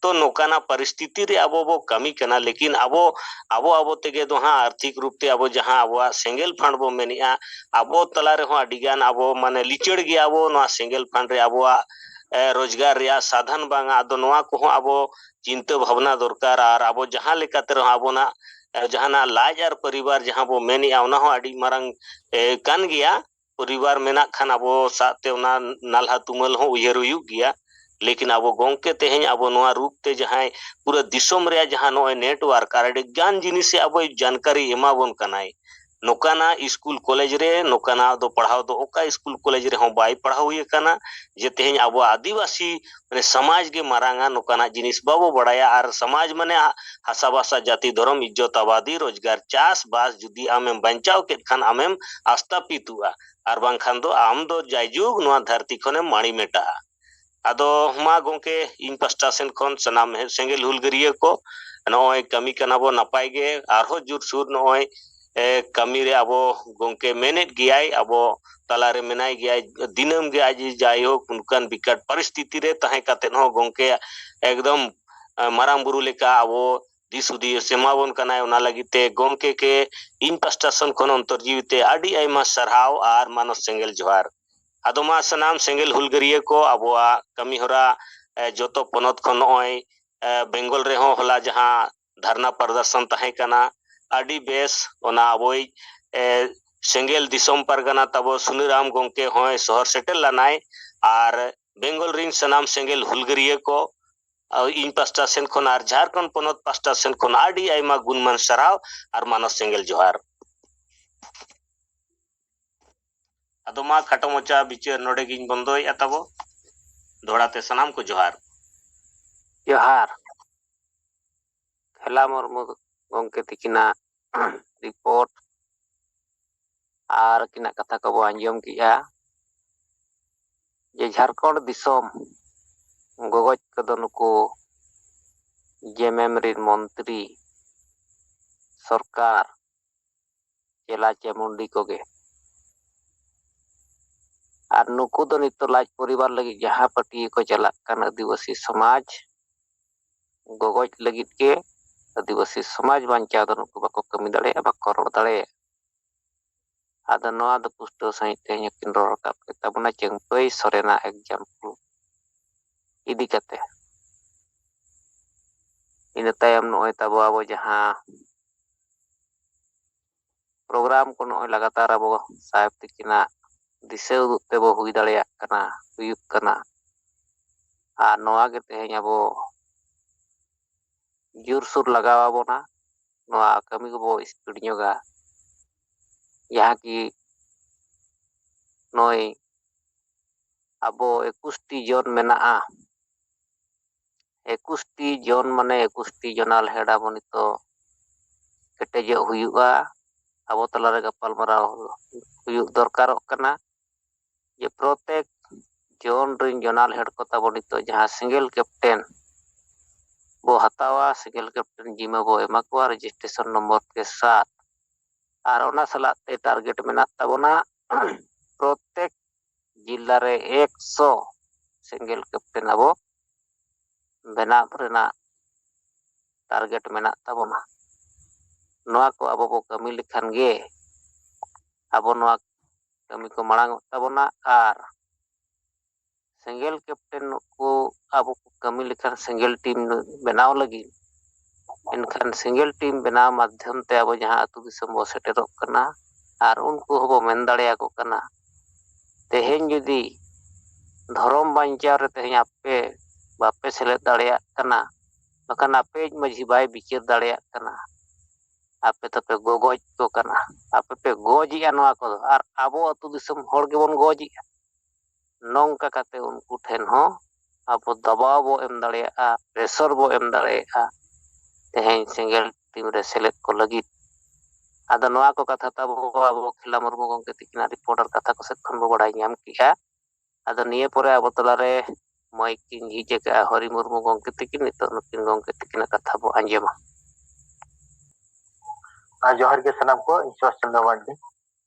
ᱛᱚ ᱱᱚᱝᱠᱟᱱᱟᱜ ᱯᱚᱨᱤᱥᱛᱷᱤᱛᱤ ᱨᱮ ᱟᱵᱚ ᱵᱚ ᱠᱟᱹᱢᱤ ᱠᱟᱱᱟ, ᱞᱮᱠᱤᱱ ᱟᱵᱚ, ᱟᱵᱚ, ᱟᱵᱚ ᱛᱮᱜᱮ ᱫᱚ ᱦᱟᱸᱜ ᱟᱨᱛᱷᱤᱠ ᱨᱩᱯ ᱛᱮ ᱟᱵᱚ ᱡᱟᱦᱟᱸ ᱟᱵᱚᱣᱟᱜ ᱥᱮᱸᱜᱮᱞ ᱯᱷᱟᱸᱰ ᱵᱚ ᱢᱮᱱᱮᱜᱼᱟ, ᱟᱵᱚ ᱛᱟᱞᱟ ᱨᱮᱦᱚᱸ ᱟᱹᱰᱤ ᱜᱟᱱ ᱟᱵᱚ ᱢᱟᱱᱮ ᱞᱤᱪᱟᱹᱲ ᱜᱮᱭᱟ ᱵᱚ᱾ ᱱᱚᱣᱟ ᱥᱮᱸᱜᱮᱞ ᱯᱷᱟᱸᱰ ᱨᱮ ᱟᱵᱚᱣᱟᱜ, ᱮ, ᱨᱳᱡᱽᱜᱟᱨ ᱨᱮᱭᱟᱜ ᱥᱟᱫᱷᱟᱱ ᱵᱟᱝᱟ᱾ ᱟᱫᱚ ᱱᱚᱣᱟ ᱠᱚᱦᱚᱸ ᱟᱵᱚ ᱪᱤᱱᱛᱟᱹ ᱵᱷᱟᱵᱽᱱᱟ ᱫᱚᱨᱠᱟᱨ, ᱟᱨ ᱟᱵᱚ ᱡᱟᱦᱟᱸ ᱞᱮᱠᱟᱛᱮ ᱨᱮᱦᱚᱸ ᱟᱵᱚᱱᱟᱜ, ᱮ, ᱡᱟᱦᱟᱱᱟᱜ ᱞᱟᱡ ᱟᱨ ᱯᱚᱨᱤᱵᱟᱨ ᱡᱟᱦᱟᱸ ᱵᱚ ᱢᱮᱱᱮᱜᱼᱟ, ᱚᱱᱟ ᱦᱚᱸ ᱟᱹᱰᱤ ᱢᱟᱨᱟᱝ, ᱮ, ᱠᱟᱱ ᱜᱮᱭᱟ᱾ ᱯᱚᱨᱤᱵᱟᱨ ᱢᱮᱱᱟᱜ ᱠᱷᱟᱱ ᱟᱵᱚ ᱥᱟᱶᱛᱮ ᱚᱱᱟ ᱱᱟᱞᱦᱟ ᱛᱩᱢᱟᱹᱞ ᱦᱚᱸ ᱩᱭᱦᱟᱹᱨ ᱦᱩᱭᱩᱜ ᱜᱮᱭᱟ᱾ ᱞᱮᱠᱤᱱ ᱟᱵᱚ ᱜᱚᱝᱠᱮ ᱛᱮᱦᱮᱧ ᱟᱵᱚ ᱱᱚᱣᱟ ᱨᱩᱯ ᱛᱮ ᱡᱟᱦᱟᱸᱭ ᱯᱩᱨᱟᱹ ᱫᱤᱥᱚᱢ ᱨᱮᱭᱟᱜ ᱡᱟᱦᱟᱸ ᱱᱚᱜᱼᱚᱭ ᱱᱮᱴᱣᱟᱨᱠ ᱟᱨ ᱟᱹᱰᱤ ᱜᱟᱱ ᱡᱤᱱᱤᱥ ᱟᱵᱚᱭ ᱡᱟᱱᱠᱟᱨᱤ ᱮᱢᱟ ᱵᱚᱱ ᱠᱟᱱᱟᱭ᱾ ᱱᱚᱝᱠᱟᱱᱟᱜ ᱥᱠᱩᱞ ᱠᱚᱞᱮᱡᱽ ᱨᱮ ᱱᱚᱝᱠᱟᱱᱟᱜ ᱫᱚ ᱯᱟᱲᱦᱟᱣ ᱫᱚ ᱚᱠᱟ ᱥᱠᱩᱞ ᱠᱚᱞᱮᱡᱽ ᱨᱮᱦᱚᱸ ᱵᱟᱭ ᱯᱟᱲᱦᱟᱣ ᱦᱩᱭ ᱟᱠᱟᱱᱟ᱾ ᱡᱮ ᱛᱮᱦᱮᱧ ᱟᱵᱚ ᱟᱹᱫᱤᱵᱟᱹᱥᱤ ᱢᱟᱱᱮ ᱥᱚᱢᱟᱡᱽ ᱜᱮ ᱢᱟᱨᱟᱝᱟ, ᱱᱚᱝᱠᱟᱱᱟᱜ ᱡᱤᱱᱤᱥ ᱵᱟᱵᱚ ᱵᱟᱲᱟᱭᱟ᱾ ᱟᱨ ᱥᱚᱢᱟᱡᱽ ᱢᱟᱱᱮ ᱦᱟᱥᱟ ᱵᱷᱟᱥᱟ ᱡᱟᱹᱛᱤ ᱫᱷᱚᱨᱚᱢ ᱤᱡᱽᱡᱚᱛ ᱟᱵᱟᱫᱤ ᱨᱳᱡᱽᱜᱟᱨ ᱪᱟᱥ ᱵᱟᱥ ᱡᱩᱫᱤ ᱟᱢᱮᱢ ᱵᱟᱧᱪᱟᱣ ᱠᱮᱫ ᱠᱷᱟᱱ ᱟᱢᱮᱢ ᱟᱥᱛᱟᱯᱤᱛᱚᱜᱼᱟ, ᱟᱨ ᱵᱟᱝᱠᱷᱟᱱ ᱫᱚ ᱟᱢ ᱫᱚ ᱡᱟᱭᱡᱩᱜᱽ ᱱᱚᱣᱟ ᱫᱷᱟᱹᱨᱛᱤ ᱠᱷᱚᱱᱮᱢ ᱢᱟᱹᱲᱤ ᱢᱮᱴᱟᱜᱼᱟ᱾ ᱟᱫᱚ ᱢᱟ ᱜᱚᱝᱠᱮ, ᱤᱧ ᱯᱟᱥᱴᱟ ᱥᱮᱱ ᱠᱷᱚᱱ ᱥᱟᱱᱟᱢ ᱥᱮᱸᱜᱮᱞ ᱦᱩᱞᱜᱟᱹᱨᱤᱭᱟᱹ ᱠᱚ ᱱᱚᱜᱼᱚᱭ ᱠᱟᱹᱢᱤ ᱠᱟᱱᱟ ᱵᱚ ᱱᱟᱯᱟᱭ ᱜᱮ, ᱟᱨᱦᱚᱸ ᱡᱳᱨᱥᱳᱨ ᱱᱚᱜᱼᱚᱭ, ᱮ, ᱠᱟᱹᱢᱤ ᱨᱮ ᱟᱵᱚ ᱜᱚᱝᱠᱮ ᱢᱮᱱᱮᱫ ᱜᱮᱭᱟᱭ, ᱟᱵᱚ ᱛᱟᱞᱟᱨᱮ ᱢᱮᱱᱟᱭ ᱜᱮᱭᱟᱭ, ᱫᱤᱱᱟᱹᱢ ᱜᱮ ᱟᱡ ᱡᱟᱭᱦᱳᱠ ᱚᱱᱠᱟᱱ ᱵᱤᱠᱟᱴ ᱯᱚᱨᱤᱥᱛᱷᱤᱛᱤ ᱨᱮ ᱛᱟᱦᱮᱸ ᱠᱟᱛᱮᱫ ᱦᱚᱸ ᱜᱚᱝᱠᱮ ᱮᱠᱫᱚᱢ, ᱮ, ᱢᱟᱨᱟᱝ ᱵᱩᱨᱩ ᱞᱮᱠᱟ ᱟᱵᱚ ᱫᱤᱥ ᱦᱩᱫᱤᱥ ᱮᱢᱟᱵᱚᱱ ᱠᱟᱱᱟᱭ᱾ ᱚᱱᱟ ᱞᱟᱹᱜᱤᱫ ᱛᱮ ᱜᱚᱢᱠᱮ ᱠᱮ ᱤᱧ ᱯᱟᱥᱴᱟ ᱥᱮᱱ ᱠᱷᱚᱱ ᱚᱱᱛᱚᱨ ᱡᱤᱣᱤ ᱛᱮ ᱟᱹᱰᱤ ᱟᱭᱢᱟ ᱥᱟᱨᱦᱟᱣ ᱟᱨ ᱢᱟᱱᱚᱛ ᱥᱮᱸᱜᱮᱞ ᱡᱚᱦᱟᱨ᱾ ᱟᱫᱚ ᱢᱟ ᱥᱟᱱᱟᱢ ᱥᱮᱸᱜᱮᱞ ᱦᱩᱞᱜᱟᱹᱨᱤᱭᱟᱹ ᱠᱚ, ᱟᱵᱚᱣᱟᱜ ᱠᱟᱹᱢᱤ ᱦᱚᱨᱟ, ᱮ, ᱡᱚᱛᱚ ᱯᱚᱱᱚᱛ ᱠᱷᱚᱱ ᱱᱚᱜᱼᱚᱭ, ᱮ, ᱵᱮᱝᱜᱚᱞ ᱨᱮᱦᱚᱸ ᱦᱚᱞᱟ ᱡᱟᱦᱟᱸ ᱫᱷᱟᱨᱱᱟ ᱯᱨᱚᱫᱚᱨᱥᱚᱱ ᱛᱟᱦᱮᱸ ᱠᱟᱱᱟ, ᱟᱹᱰᱤ ᱵᱮᱥ᱾ ᱚᱱᱟ ᱟᱵᱚᱭᱤᱡ, ᱮ, ᱥᱮᱸᱜᱮᱞ ᱫᱤᱥᱚᱢ ᱯᱟᱨᱜᱟᱱᱟ ᱛᱟᱵᱚ ᱥᱩᱱᱤᱨᱟᱢ ᱜᱚᱢᱠᱮ ᱦᱚᱸᱭ ᱥᱚᱦᱚᱨ ᱥᱮᱴᱮᱨ ᱞᱮᱱᱟᱭ᱾ ᱟᱨ ᱵᱮᱝᱜᱚᱞ ᱨᱤᱱ ᱥᱟᱱᱟᱢ ᱥᱮᱸᱜᱮᱞ ᱦᱩᱞᱜᱟᱹᱨᱤᱭᱟᱹ ᱠᱚ, ᱟ, ᱤᱧ ᱯᱟᱥᱴᱟ ᱥᱮᱱ ᱠᱷᱚᱱ ᱟᱨ ᱡᱷᱟᱲᱠᱷᱚᱸᱰ ᱯᱚᱱᱚᱛ ᱯᱟᱥᱴᱟ ᱥᱮᱱ ᱠᱷᱚᱱ ᱟᱹᱰᱤ ᱟᱭᱢᱟ ᱜᱩᱱᱢᱟᱱ ᱥᱟᱨᱦᱟᱣ ᱟᱨ ᱢᱟᱱᱚᱛ ᱥᱮᱸᱜᱮᱞ ᱡᱚᱦᱟᱨ᱾ ᱟᱫᱚ ᱢᱟ ᱠᱷᱟᱴᱚ ᱢᱚᱪᱟ ᱵᱤᱪᱟᱹᱨ ᱱᱚᱰᱮ ᱜᱤᱧ ᱵᱚᱱᱫᱚᱭᱮᱫᱼᱟ ᱛᱟᱵᱚ᱾ ᱫᱚᱦᱲᱟ ᱛᱮ ᱥᱟᱱᱟᱢ ᱠᱚ ᱡᱚᱦᱟᱨ᱾ ᱡᱚᱦᱟᱨ᱾ ᱠᱷᱮᱞᱟ ᱢᱩᱨᱢᱩ ᱜᱚᱢᱠᱮ ᱛᱤᱠᱤᱱᱟᱜ ᱨᱤᱯᱳᱨᱴ ᱟᱨ ᱟᱹᱠᱤᱱᱟᱜ ᱠᱟᱛᱷᱟ ᱠᱚᱵᱚ ᱟᱸᱡᱚᱢ ᱠᱮᱜᱼᱟ ᱡᱮ ᱡᱷᱟᱲᱠᱷᱚᱸᱰ ᱫᱤᱥᱚᱢ ᱜᱚᱜᱚᱡ ᱠᱚᱫᱚ ᱱᱩᱠᱩ ᱡᱮᱢᱮᱢ ᱨᱤᱱ ᱢᱚᱱᱛᱨᱤ, ᱥᱚᱨᱠᱟᱨ, ᱪᱮᱞᱟ ᱪᱟᱹᱢᱩᱱᱰᱤ ᱠᱚᱜᱮ᱾ ᱟᱨ ᱱᱩᱠᱩ ᱫᱚ ᱱᱤᱛᱚᱜ ᱞᱟᱡ ᱯᱚᱨᱤᱵᱟᱨ ᱞᱟᱹᱜᱤᱫ ᱡᱟᱦᱟᱸ ᱯᱟᱹᱴᱤ ᱠᱚ ᱪᱟᱞᱟᱜ ᱠᱟᱱ, ᱟᱹᱫᱤᱵᱟᱹᱥᱤ ᱥᱚᱢᱟᱡᱽ ᱜᱚᱜᱚᱡ ᱞᱟᱹᱜᱤᱫ ᱜᱮ᱾ ᱟᱹᱫᱤᱵᱟᱹᱥᱤ ᱥᱚᱢᱟᱡᱽ ᱵᱟᱧᱪᱟᱣ ᱫᱚ ᱱᱩᱠᱩ ᱵᱟᱠᱚ ᱠᱟᱹᱢᱤ ᱫᱟᱲᱮᱭᱟᱜᱼᱟ, ᱵᱟᱠᱚ ᱨᱚᱲ ᱫᱟᱲᱮᱭᱟᱜᱼᱟ᱾ ᱟᱫᱚ ᱱᱚᱣᱟ ᱫᱚ ᱯᱩᱥᱴᱟᱹᱣ ᱥᱟᱺᱦᱤᱡ ᱛᱮᱦᱮᱧ ᱦᱚᱸᱠᱤᱱ ᱨᱚᱲ ᱨᱟᱠᱟᱵ ᱠᱮᱫ ᱛᱟᱵᱚᱱᱟ ᱪᱟᱹᱢᱯᱟᱹᱭ ᱥᱚᱨᱮᱱᱟᱜ ᱮᱠᱡᱟᱢᱯᱚᱞ ᱤᱫᱤ ᱠᱟᱛᱮ᱾ ᱤᱱᱟᱹ ᱛᱟᱭᱚᱢ ᱱᱚᱜᱼᱚᱭ ᱛᱟᱵᱚ ᱟᱵᱚ ᱡᱟᱦᱟᱸ ᱯᱨᱳᱜᱨᱟᱢ ᱠᱚ ᱱᱚᱜᱼᱚᱭ ᱞᱟᱜᱟᱛᱟᱨ ᱟᱵᱚ ᱥᱟᱦᱮᱵᱽ ᱛᱤᱠᱤᱱᱟᱜ ᱫᱤᱥᱟᱹ ᱩᱫᱩᱜ ᱛᱮᱵᱚ ᱦᱩᱭ ᱫᱟᱲᱮᱭᱟᱜ ᱠᱟᱱᱟ, ᱦᱩᱭᱩᱜ ᱠᱟᱱᱟ᱾ ᱟᱨ ᱱᱚᱣᱟ ᱜᱮ ᱛᱮᱦᱮᱧ ᱟᱵᱚ ᱡᱳᱨᱥᱳᱨ ᱞᱟᱜᱟᱣ ᱟᱵᱚᱱᱟ, ᱱᱚᱣᱟ ᱠᱟᱹᱢᱤ ᱠᱚᱵᱚ ᱥᱯᱤᱰ ᱧᱚᱜᱟ᱾ ᱡᱟᱦᱟᱸ ᱠᱤ ᱱᱚᱜᱼᱚᱭ ᱟᱵᱚ ᱮᱠᱩᱥ ᱴᱤ ᱡᱚᱱ ᱢᱮᱱᱟᱜᱼᱟ, ᱮᱠᱩᱥ ᱴᱤ ᱡᱚᱱ ᱢᱟᱱᱮ ᱮᱠᱩᱥ ᱴᱤ ᱡᱚᱱᱟᱞ ᱦᱮᱰ ᱟᱵᱚ ᱱᱤᱛᱚᱜ ᱠᱮᱴᱮᱡᱚᱜ ᱦᱩᱭᱩᱜᱼᱟ᱾ ᱟᱵᱚ ᱛᱟᱞᱟᱨᱮ ᱜᱟᱯᱟᱞᱢᱟᱨᱟᱣ ᱦᱩᱭᱩᱜ ᱫᱚᱨᱠᱟᱨᱚᱜ ᱠᱟᱱᱟ ᱡᱮ ᱯᱨᱚᱛᱮᱠ ᱡᱚᱱ ᱨᱤᱱ ᱡᱚᱱᱟᱞ ᱦᱮᱰ ᱠᱚ ᱛᱟᱵᱚ ᱱᱤᱛᱚᱜ ᱡᱟᱦᱟᱸ ᱥᱤᱝᱜᱮᱞ ᱠᱮᱯᱴᱮᱱ ᱵᱚ ᱦᱟᱛᱟᱣᱟ, ᱥᱤᱝᱜᱮᱞ ᱠᱮᱯᱴᱮᱱ ᱡᱤᱢᱟᱹ ᱵᱚ ᱮᱢᱟ ᱠᱚᱣᱟ, ᱨᱮᱡᱤᱥᱴᱨᱮᱥᱚᱱ ᱱᱚᱢᱵᱚᱨ ᱠᱮ ᱥᱟᱛ᱾ ᱟᱨ ᱚᱱᱟ ᱥᱟᱞᱟᱜ ᱛᱮ ᱴᱟᱨᱜᱮᱴ ᱢᱮᱱᱟᱜ ᱛᱟᱵᱚᱱᱟ ᱯᱨᱚᱛᱮᱠ ᱡᱤᱞᱟ ᱨᱮ ᱮᱠᱥᱚ ᱥᱤᱝᱜᱮᱞ ᱠᱮᱯᱴᱮᱱ ᱟᱵᱚ ᱵᱮᱱᱟᱣ ᱨᱮᱱᱟᱜ ᱴᱟᱨᱜᱮᱴ ᱢᱮᱱᱟᱜ ᱛᱟᱵᱚᱱᱟ᱾ ᱱᱚᱣᱟ ᱠᱚ ᱟᱵᱚ ᱵᱚ ᱠᱟᱹᱢᱤ ᱞᱮᱠᱷᱟᱱ ᱜᱮ ᱟᱵᱚ ᱱᱚᱣᱟ ᱠᱟᱹᱢᱤ ᱠᱚ ᱢᱟᱲᱟᱝ ᱚᱜ ᱛᱟᱵᱚᱱᱟ᱾ ᱟᱨ ᱥᱮᱸᱜᱮᱞ ᱠᱮᱯᱴᱮᱱ ᱱᱩᱠᱩ ᱟᱵᱚ ᱠᱚ ᱠᱟᱹᱢᱤ ᱞᱮᱠᱷᱟᱱ ᱥᱮᱸᱜᱮᱞ ᱴᱤᱢ ᱵᱮᱱᱟᱣ ᱞᱟᱹᱜᱤᱫ, ᱮᱱᱠᱷᱟᱱ ᱥᱮᱸᱜᱮᱞ ᱴᱤᱢ ᱵᱮᱱᱟᱣ ᱢᱟᱫᱽᱫᱷᱚᱢ ᱛᱮ ᱟᱵᱚ ᱡᱟᱦᱟᱸ ᱟᱹᱛᱩ ᱫᱤᱥᱚᱢ ᱵᱚ ᱥᱮᱴᱮᱨᱚᱜ ᱠᱟᱱᱟ ᱟᱨ ᱩᱱᱠᱩ ᱦᱚᱸᱵᱚ ᱢᱮᱱ ᱫᱟᱲᱮᱭᱟᱠᱚ ᱠᱟᱱᱟ, ᱛᱮᱦᱮᱧ ᱡᱩᱫᱤ ᱫᱷᱚᱨᱚᱢ ᱵᱟᱧᱪᱟᱣ ᱨᱮ ᱛᱮᱦᱮᱧ ᱟᱯᱮ ᱵᱟᱯᱮ ᱥᱮᱞᱮᱫ ᱫᱟᱲᱮᱭᱟᱜ ᱠᱟᱱᱟ, ᱵᱟᱠᱷᱟᱱ ᱟᱯᱮᱭᱤᱡ ᱢᱟᱹᱡᱷᱤ ᱵᱟᱭ ᱵᱤᱪᱟᱹᱨ ᱫᱟᱲᱮᱭᱟᱜ ᱠᱟᱱᱟ, ᱟᱯᱮ ᱫᱚᱯᱮ ᱜᱚᱜᱚᱡ ᱠᱚ ᱠᱟᱱᱟ, ᱟᱯᱮ ᱯᱮ ᱜᱚᱡᱮᱜᱼᱟ ᱱᱚᱣᱟ ᱠᱚᱫᱚ, ᱟᱨ ᱟᱵᱚ ᱟᱹᱛᱩ ᱫᱤᱥᱚᱢ ᱦᱚᱲ ᱜᱮᱵᱚᱱ ᱜᱚᱡᱮᱜᱼᱟ᱾ ᱱᱚᱝᱠᱟ ᱠᱟᱛᱮ ᱩᱱᱠᱩ ᱴᱷᱮᱱ ᱦᱚᱸ ᱟᱵᱚ ᱫᱟᱵᱟᱣ ᱵᱚ ᱮᱢ ᱫᱟᱲᱮᱭᱟᱜᱼᱟ, ᱯᱨᱮᱥᱚᱨ ᱵᱚ ᱮᱢ ᱫᱟᱲᱮᱭᱟᱜᱼᱟ ᱛᱮᱦᱮᱧ ᱥᱮᱸᱜᱮᱞ ᱴᱤᱢ ᱨᱮ ᱥᱮᱞᱮᱫ ᱠᱚ ᱞᱟᱹᱜᱤᱫ᱾ ᱟᱫᱚ ᱱᱚᱣᱟ ᱠᱚ ᱠᱟᱛᱷᱟ ᱛᱟᱵᱚ ᱟᱵᱚ ᱠᱷᱮᱞᱟ ᱢᱩᱨᱢᱩ ᱜᱚᱢᱠᱮ ᱛᱤᱠᱤᱱᱟᱜ ᱨᱤᱯᱳᱨᱴᱟᱨ ᱠᱟᱛᱷᱟ ᱠᱚ ᱥᱮᱫ ᱠᱷᱚᱱ ᱵᱚ ᱵᱟᱲᱟᱭ ᱧᱟᱢ ᱠᱮᱜᱼᱟ᱾ ᱟᱫᱚ ᱱᱤᱭᱟᱹ ᱯᱚᱨᱮ ᱟᱵᱚ ᱛᱟᱞᱟᱨᱮ ᱢᱟᱹᱭᱤᱠ ᱠᱤᱱ ᱡᱷᱤᱡ ᱟᱠᱟᱫᱼᱟ ᱦᱚᱨᱤ ᱢᱩᱨᱢᱩ ᱜᱚᱢᱠᱮ ᱛᱤᱠᱤᱱ, ᱱᱤᱛᱚᱜ ᱱᱩᱠᱤᱱ ᱜᱚᱢᱠᱮ ᱛᱤᱠᱤᱱᱟᱜ ᱠᱟᱛᱷᱟ ᱵᱚ ᱟᱸᱡᱚᱢᱟ᱾ ᱟᱨ ᱡᱚᱦᱟᱨ ᱜᱮ ᱥᱟᱱᱟᱢ ᱠᱚ, ᱤᱧ ᱥᱩᱵᱷᱟᱥ ᱪᱚᱱᱫᱨᱚ ᱢᱟᱨᱰᱤ,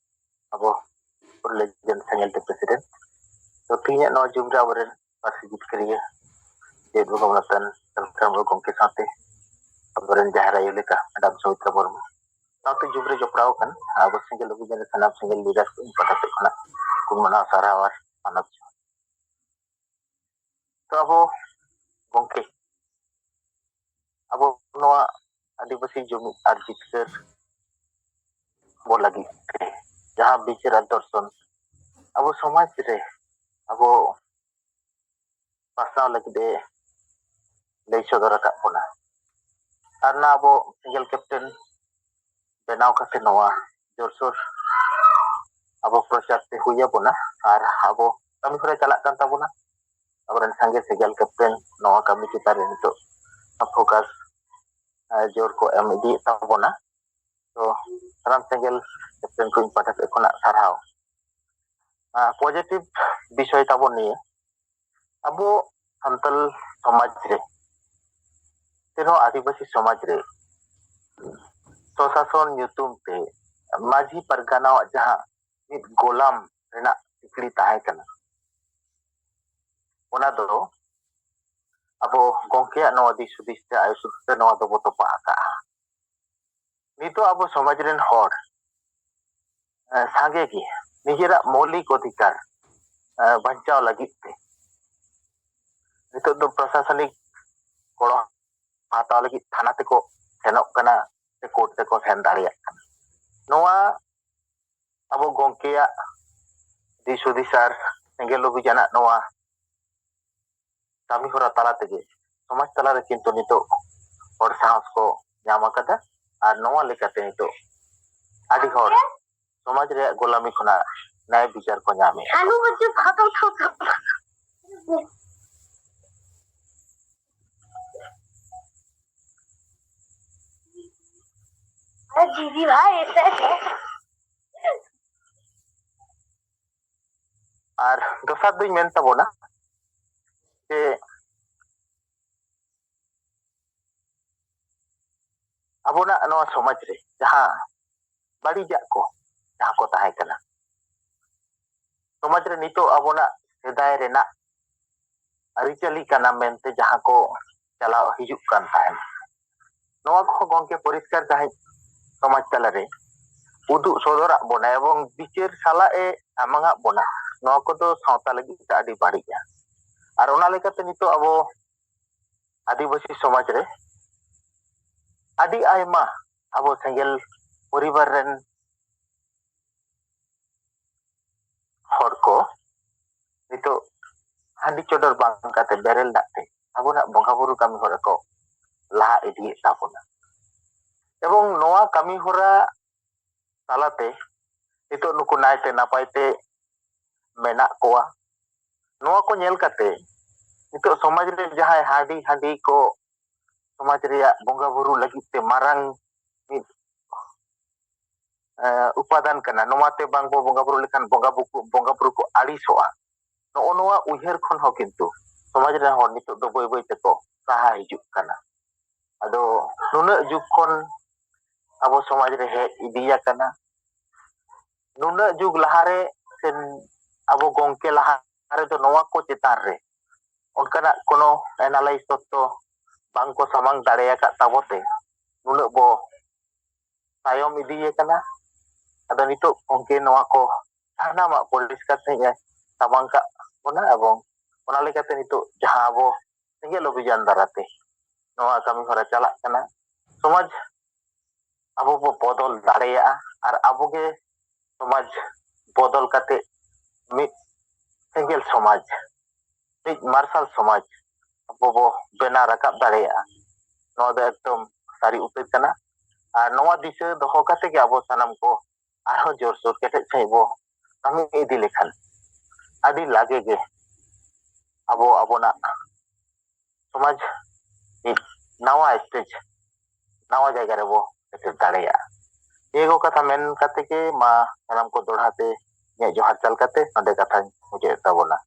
ᱟᱵᱚ ᱯᱩᱨᱩᱞᱤᱭᱟᱹ ᱡᱮᱞᱟ ᱥᱮᱸᱜᱮᱞ ᱴᱤᱢ ᱯᱨᱮᱥᱤᱰᱮᱱᱴ᱾ ᱛᱚ ᱛᱮᱦᱮᱧᱟᱜ ᱱᱚᱣᱟ ᱡᱩᱢ ᱨᱮ ᱟᱵᱚᱨᱮᱱ ᱯᱟᱹᱨᱥᱤ ᱡᱤᱛᱠᱟᱹᱨᱤᱭᱟᱹ ᱡᱮᱜᱮᱛ ᱵᱟᱵᱚᱱ ᱟᱛᱟᱱ ᱥᱟᱱᱛᱟᱲ ᱜᱚᱢᱠᱮ ᱥᱟᱶᱛᱮ ᱟᱵᱚᱨᱮᱱ ᱡᱟᱦᱮᱨ ᱟᱭᱳ ᱞᱮᱠᱟ ᱢᱮᱰᱟᱢ ᱥᱚᱢᱤᱛᱨᱟ ᱢᱩᱨᱢᱩ ᱥᱟᱶᱛᱮ ᱡᱩᱢ ᱨᱮ ᱡᱚᱯᱲᱟᱣ ᱟᱠᱟᱱ ᱟᱵᱚ ᱥᱮᱸᱜᱮᱞ ᱚᱵᱷᱤᱡᱟᱱ ᱨᱮ ᱥᱟᱱᱟᱢ ᱥᱮᱸᱜᱮᱞ ᱞᱤᱰᱟᱨ ᱠᱚ ᱤᱧ ᱯᱟᱦᱴᱟ ᱥᱮᱫ ᱠᱷᱚᱱᱟᱜ ᱜᱩᱱ ᱢᱟᱱᱟᱣ ᱥᱟᱨᱦᱟᱣ ᱟᱨ ᱢᱟᱱᱚᱛ ᱡᱚᱦᱟᱨ᱾ ᱛᱚ ᱟᱵᱚ ᱜᱚᱢᱠᱮ, ᱟᱵᱚ ᱱᱚᱣᱟ ᱟᱹᱫᱤᱵᱟᱹᱥᱤ ᱡᱩᱢᱤᱫ ᱟᱨ ᱡᱤᱛᱠᱟᱹᱨ ᱵᱚ ᱞᱟᱹᱜᱤᱫ ᱛᱮ ᱡᱟᱦᱟᱸ ᱵᱤᱪᱟᱹᱨ ᱟᱨ ᱫᱚᱨᱥᱚᱱ ᱟᱵᱚ ᱥᱚᱢᱟᱡᱽ ᱨᱮ ᱟᱵᱚ ᱯᱟᱥᱱᱟᱣ ᱞᱟᱹᱜᱤᱫ ᱮ ᱞᱟᱹᱭ ᱥᱚᱫᱚᱨ ᱟᱠᱟᱫ ᱵᱚᱱᱟ᱾ ᱟᱨ ᱱᱟ ᱟᱵᱚ ᱥᱮᱸᱜᱮᱞ ᱠᱮᱯᱴᱮᱱ ᱵᱮᱱᱟᱣ ᱠᱟᱛᱮ ᱱᱚᱣᱟ ᱡᱳᱨᱥᱳᱨ ᱟᱵᱚ ᱯᱨᱚᱪᱟᱨ ᱛᱮ ᱦᱩᱭ ᱟᱵᱚᱱᱟ ᱟᱨ ᱟᱵᱚ ᱠᱟᱹᱢᱤ ᱦᱚᱨᱟ ᱪᱟᱞᱟᱜ ᱠᱟᱱ ᱛᱟᱵᱚᱱᱟ᱾ ᱟᱵᱚᱨᱮᱱ ᱥᱟᱸᱜᱮ ᱥᱮᱸᱜᱮᱞ ᱠᱮᱯᱴᱮᱱ ᱱᱚᱣᱟ ᱠᱟᱹᱢᱤ ᱪᱮᱛᱟᱱ ᱨᱮ ᱱᱤᱛᱚᱜ ᱯᱷᱳᱠᱟᱥ ᱡᱳᱨ ᱠᱚ ᱮᱢ ᱤᱫᱤᱭᱮᱫ ᱛᱟᱵᱚᱱᱟ᱾ ᱛᱚ ᱥᱟᱱᱟᱢ ᱥᱮᱸᱜᱮᱞ ᱠᱮᱯᱴᱮᱱ ᱠᱚ ᱤᱧ ᱯᱟᱦᱴᱟ ᱥᱮᱫ ᱠᱷᱚᱱᱟᱜ ᱥᱟᱨᱦᱟᱣ᱾ ᱯᱚᱡᱮᱴᱤᱵᱷ ᱵᱤᱥᱚᱭ ᱛᱟᱵᱚᱱ ᱱᱤᱭᱟᱹ ᱟᱵᱚ ᱥᱟᱱᱛᱟᱲ ᱥᱚᱢᱟᱡᱽ ᱨᱮ ᱥᱮ ᱱᱚᱣᱟ ᱟᱹᱫᱤᱵᱟᱹᱥᱤ ᱥᱚᱢᱟᱡᱽ ᱨᱮ ᱥᱚᱥᱟᱥᱚᱱ ᱧᱩᱛᱩᱢ ᱛᱮ ᱢᱟᱹᱡᱷᱤ ᱯᱟᱨᱜᱟᱱᱟᱣᱟᱜ ᱡᱟᱦᱟᱸ ᱢᱤᱫ ᱜᱳᱞᱟᱢ ᱨᱮᱱᱟᱜ ᱥᱤᱠᱲᱤ ᱛᱟᱦᱮᱸ ᱠᱟᱱᱟ, ᱚᱱᱟ ᱫᱚ ᱟᱵᱚ ᱜᱚᱢᱠᱮᱭᱟᱜ ᱱᱚᱣᱟ ᱫᱤᱥ ᱦᱩᱫᱤᱥ ᱛᱮ, ᱟᱭᱩᱥ ᱛᱮ ᱱᱚᱣᱟ ᱫᱚᱵᱚ ᱛᱚᱯᱟ ᱟᱠᱟᱫᱼᱟ᱾ ᱱᱤᱛᱚᱜ ᱟᱵᱚ ᱥᱚᱢᱟᱡᱽ ᱨᱮᱱ ᱦᱚᱲ, ᱮ, ᱥᱟᱸᱜᱮ ᱜᱮ ᱱᱤᱡᱮᱨᱟᱜ ᱢᱳᱣᱞᱤᱠ ᱚᱫᱷᱤᱠᱟᱨ, ᱮ, ᱵᱟᱧᱪᱟᱣ ᱞᱟᱹᱜᱤᱫ ᱛᱮ ᱱᱤᱛᱚᱜ ᱫᱚ ᱯᱨᱚᱥᱟᱥᱚᱱᱤᱠ ᱜᱚᱲᱚ ᱦᱟᱛᱟᱣ ᱞᱟᱹᱜᱤᱫ ᱛᱷᱟᱱᱟ ᱛᱮᱠᱚ ᱥᱮᱱᱚᱜ ᱠᱟᱱᱟ, ᱥᱮ ᱠᱳᱨᱴ ᱛᱮᱠᱚ ᱥᱮᱱ ᱫᱟᱲᱮᱭᱟᱜ ᱠᱟᱱᱟ᱾ ᱱᱚᱣᱟ ᱟᱵᱚ ᱜᱚᱢᱠᱮᱭᱟᱜ ᱫᱤᱥ ᱦᱩᱫᱤᱥ ᱟᱨ ᱥᱮᱸᱜᱮᱞ ᱚᱵᱷᱤᱡᱟᱱᱟᱜ ᱱᱚᱣᱟ ᱠᱟᱹᱢᱤ ᱦᱚᱨᱟ ᱛᱟᱞᱟ ᱛᱮᱜᱮ ᱥᱚᱢᱟᱡᱽ ᱛᱟᱞᱟᱨᱮ ᱠᱤᱱᱛᱩ ᱱᱤᱛᱚᱜ ᱦᱚᱲ ᱥᱟᱦᱚᱥ ᱠᱚ ᱧᱟᱢ ᱟᱠᱟᱫᱟ᱾ ᱟᱨ ᱱᱚᱣᱟ ᱞᱮᱠᱟᱛᱮ ᱱᱤᱛᱚᱜ ᱟᱹᱰᱤ ᱦᱚᱲ ᱥᱚᱢᱟᱡᱽ ᱨᱮᱭᱟᱜ ᱜᱳᱞᱟᱢᱤ ᱠᱷᱚᱱᱟᱜ ᱱᱟᱭ ᱵᱤᱪᱟᱨ ᱠᱚ ᱧᱟᱢᱮᱫᱼᱟ᱾ ᱟᱨ ᱫᱚᱥᱟᱨ ᱫᱚᱧ ᱢᱮᱱ ᱛᱟᱵᱚᱱᱟ ᱡᱮ ᱟᱵᱚᱱᱟᱜ ᱱᱚᱣᱟ ᱥᱚᱢᱟᱡᱽ ᱨᱮ ᱡᱟᱦᱟᱸ ᱵᱟᱹᱲᱤᱡᱟᱜ ᱠᱚ, ᱡᱟᱦᱟᱸ ᱠᱚ ᱛᱟᱦᱮᱸ ᱠᱟᱱᱟ, ᱥᱚᱢᱟᱡᱽ ᱨᱮ ᱱᱤᱛᱚᱜ ᱟᱵᱚᱱᱟᱜ ᱥᱮᱫᱟᱭ ᱨᱮᱱᱟᱜ ᱟᱹᱨᱤᱪᱟᱹᱞᱤ ᱠᱟᱱᱟ ᱢᱮᱱᱛᱮ ᱡᱟᱦᱟᱸ ᱠᱚ ᱪᱟᱞᱟᱣ ᱦᱤᱡᱩᱜ ᱠᱟᱱ ᱛᱟᱦᱮᱸᱱ, ᱱᱚᱣᱟ ᱠᱚᱦᱚᱸ ᱜᱚᱢᱠᱮ ᱯᱚᱨᱤᱥᱠᱟᱨ ᱥᱟᱺᱦᱤᱡ ᱥᱚᱢᱟᱡᱽ ᱛᱟᱞᱟᱨᱮ ᱩᱫᱩᱜ ᱥᱚᱫᱚᱨᱟᱜ ᱵᱚᱱᱟ ᱮᱵᱚᱝ ᱵᱤᱪᱟᱹᱨ ᱥᱟᱞᱟᱜ ᱮ ᱥᱟᱢᱟᱝᱟᱜ ᱵᱚᱱᱟ, ᱱᱚᱣᱟ ᱠᱚᱫᱚ ᱥᱟᱶᱛᱟ ᱞᱟᱹᱜᱤᱫ ᱛᱮ ᱟᱹᱰᱤ ᱵᱟᱹᱲᱤᱡᱼᱟ᱾ ᱟᱨ ᱚᱱᱟ ᱞᱮᱠᱟᱛᱮ ᱱᱤᱛᱚᱜ ᱟᱵᱚ ᱟᱹᱫᱤᱵᱟᱹᱥᱤ ᱥᱚᱢᱟᱡᱽ ᱨᱮ ᱟᱹᱰᱤ ᱟᱭᱢᱟ ᱟᱵᱚ ᱥᱮᱸᱜᱮᱞ ᱯᱚᱨᱤᱵᱟᱨ ᱨᱮᱱ ᱦᱚᱲ ᱠᱚ ᱱᱤᱛᱚᱜ ᱦᱟᱺᱰᱤ ᱪᱚᱰᱚᱨ ᱵᱟᱝ ᱠᱟᱛᱮ ᱵᱮᱨᱮᱞ ᱫᱟᱜ ᱛᱮ ᱟᱵᱚᱱᱟᱜ ᱵᱚᱸᱜᱟ ᱵᱩᱨᱩ ᱠᱟᱹᱢᱤ ᱦᱚᱨᱟ ᱠᱚ ᱞᱟᱦᱟ ᱤᱫᱤᱭᱮᱫ ᱛᱟᱵᱚᱱᱟ᱾ ᱮᱵᱚᱝ ᱱᱚᱣᱟ ᱠᱟᱹᱢᱤ ᱦᱚᱨᱟ ᱛᱟᱞᱟᱛᱮ ᱱᱤᱛᱚᱜ ᱱᱩᱠᱩ ᱱᱟᱭᱛᱮ ᱱᱟᱯᱟᱭ ᱛᱮ ᱢᱮᱱᱟᱜ ᱠᱚᱣᱟ᱾ ᱱᱚᱣᱟ ᱠᱚ ᱧᱮᱞ ᱠᱟᱛᱮ ᱱᱤᱛᱚᱜ ᱥᱚᱢᱟᱡᱽ ᱨᱮ ᱡᱟᱦᱟᱸᱭ ᱦᱟᱺᱰᱤ ᱦᱟᱺᱰᱤ ᱠᱚ ᱥᱚᱢᱟᱡᱽ ᱨᱮᱭᱟᱜ ᱵᱚᱸᱜᱟ ᱵᱩᱨᱩ ᱞᱟᱹᱜᱤᱫ ᱛᱮ ᱢᱟᱨᱟᱝ ᱢᱤᱫ, ᱮ, ᱩᱯᱟᱫᱟᱱ ᱠᱟᱱᱟ, ᱱᱚᱣᱟᱛᱮ ᱵᱟᱝ ᱵᱚ ᱵᱚᱸᱜᱟ ᱵᱩᱨᱩ ᱞᱮᱠᱷᱟᱱ ᱵᱚᱸᱜᱟ ᱵᱩ-, ᱵᱚᱸᱜᱟ ᱵᱩᱨᱩ ᱠᱚ ᱟᱹᱲᱤᱥᱚᱜᱼᱟ᱾ ᱱᱚᱜᱼᱚ ᱱᱚᱣᱟ ᱩᱭᱦᱟᱹᱨ ᱠᱷᱚᱱ ᱦᱚᱸ ᱠᱤᱱᱛᱩ ᱥᱚᱢᱟᱡᱽ ᱨᱮᱱ ᱦᱚᱲ ᱱᱤᱛᱚᱜ ᱫᱚ ᱵᱟᱹᱭ ᱵᱟᱹᱭ ᱛᱮᱠᱚ ᱥᱟᱦᱟ ᱦᱤᱡᱩᱜ ᱠᱟᱱᱟ᱾ ᱟᱫᱚ ᱱᱩᱱᱟᱹᱜ ᱡᱩᱜᱽ ᱠᱷᱚᱱ ᱟᱵᱚ ᱥᱚᱢᱟᱡᱽ ᱨᱮ ᱦᱮᱡ ᱤᱫᱤ ᱟᱠᱟᱱᱟ᱾ ᱱᱩᱱᱟᱹᱜ ᱡᱩᱜᱽ ᱞᱟᱦᱟᱨᱮ ᱥᱮ ᱟᱵᱚ ᱜᱚᱢᱠᱮ ᱞᱟᱦᱟ ᱨᱮᱫᱚ ᱱᱚᱣᱟ ᱠᱚ ᱪᱮᱛᱟᱱ ᱨᱮ ᱚᱱᱠᱟᱱᱟᱜ ᱠᱳᱱᱳ analysis ᱛᱚᱛᱛᱚ ᱵᱟᱝ ᱠᱚ ᱥᱟᱢᱟᱝ ᱫᱟᱲᱮ ᱟᱠᱟᱫ ᱛᱟᱵᱚ ᱛᱮ ᱱᱩᱱᱟᱹᱜ ᱵᱚ ᱛᱟᱭᱚᱢ ᱤᱫᱤᱭ ᱟᱠᱟᱱᱟ᱾ ᱟᱫᱚ ᱱᱤᱛᱚᱜ ᱜᱚᱢᱠᱮ ᱱᱚᱣᱟ ᱠᱚ ᱥᱟᱱᱟᱢᱟᱜ ᱯᱚᱨᱤᱥᱠᱟᱨ ᱥᱟᱺᱦᱤᱡ ᱮ ᱥᱟᱢᱟᱝ ᱠᱟᱜ ᱵᱚᱱᱟ, ᱮᱵᱚᱝ ᱚᱱᱟ ᱞᱮᱠᱟᱛᱮ ᱱᱤᱛᱚᱜ ᱡᱟᱦᱟᱸ ᱟᱵᱚ ᱥᱮᱸᱜᱮᱞ ᱚᱵᱷᱤᱡᱟᱱ ᱫᱟᱨᱟᱛᱮ ᱱᱚᱣᱟ ᱠᱟᱹᱢᱤ ᱦᱚᱨᱟ ᱪᱟᱞᱟᱜ ᱠᱟᱱᱟ, ᱥᱚᱢᱟᱡᱽ ᱟᱵᱚ ᱵᱚ ᱵᱚᱫᱚᱞ ᱫᱟᱲᱮᱭᱟᱜᱼᱟ᱾ ᱟᱨ ᱟᱵᱚᱜᱮ ᱥᱚᱢᱟᱡᱽ ᱵᱚᱫᱚᱞ ᱠᱟᱛᱮ ᱢᱤᱫ ᱥᱮᱸᱜᱮᱞ ᱥᱚᱢᱟᱡᱽ, ᱢᱤᱫ ᱢᱟᱨᱥᱟᱞ ᱥᱚᱢᱟᱡᱽ ᱟᱵᱚ ᱵᱚ ᱵᱮᱱᱟᱣ ᱨᱟᱠᱟᱵ ᱫᱟᱲᱮᱭᱟᱜᱼᱟ᱾ ᱱᱚᱣᱟ ᱫᱚ ᱮᱠᱫᱚᱢ ᱥᱟᱹᱨᱤ ᱩᱛᱟᱹᱨ ᱠᱟᱱᱟ᱾ ᱟᱨ ᱱᱚᱣᱟ ᱫᱤᱥᱟᱹ ᱫᱚᱦᱚ ᱠᱟᱛᱮ ᱜᱮ ᱟᱵᱚ ᱥᱟᱱᱟᱢ ᱠᱚ ᱟᱨᱦᱚᱸ ᱡᱳᱨᱥᱳᱨ ᱠᱮᱴᱮᱡ ᱥᱟᱺᱦᱤᱡ ᱵᱚ ᱠᱟᱹᱢᱤ ᱤᱫᱤ ᱞᱮᱠᱷᱟᱱ ᱟᱹᱰᱤ ᱞᱟᱜᱮ ᱜᱮ ᱟᱵᱚ ᱟᱵᱚᱱᱟᱜ ᱥᱚᱢᱟᱡᱽ ᱢᱤᱫ ᱱᱟᱣᱟ ᱥᱴᱮᱡᱽ, ᱱᱟᱣᱟ ᱡᱟᱭᱜᱟ ᱨᱮᱵᱚ ᱥᱮᱴᱮᱨ ᱫᱟᱲᱮᱭᱟᱜᱼᱟ᱾ ᱱᱤᱭᱟᱹ ᱠᱚ ᱠᱟᱛᱷᱟ ᱢᱮᱱ ᱠᱟᱛᱮ ᱜᱮ ᱢᱟ ᱥᱟᱱᱟᱢ ᱠᱚ ᱫᱚᱦᱲᱟ ᱛᱮ ᱤᱧᱟᱹᱜ ᱡᱚᱦᱟᱨ ᱪᱟᱞ ᱠᱟᱛᱮ ᱱᱚᱰᱮ ᱠᱟᱛᱷᱟᱧ ᱢᱩᱪᱟᱹᱫ ᱛᱟᱵᱚᱱᱟ᱾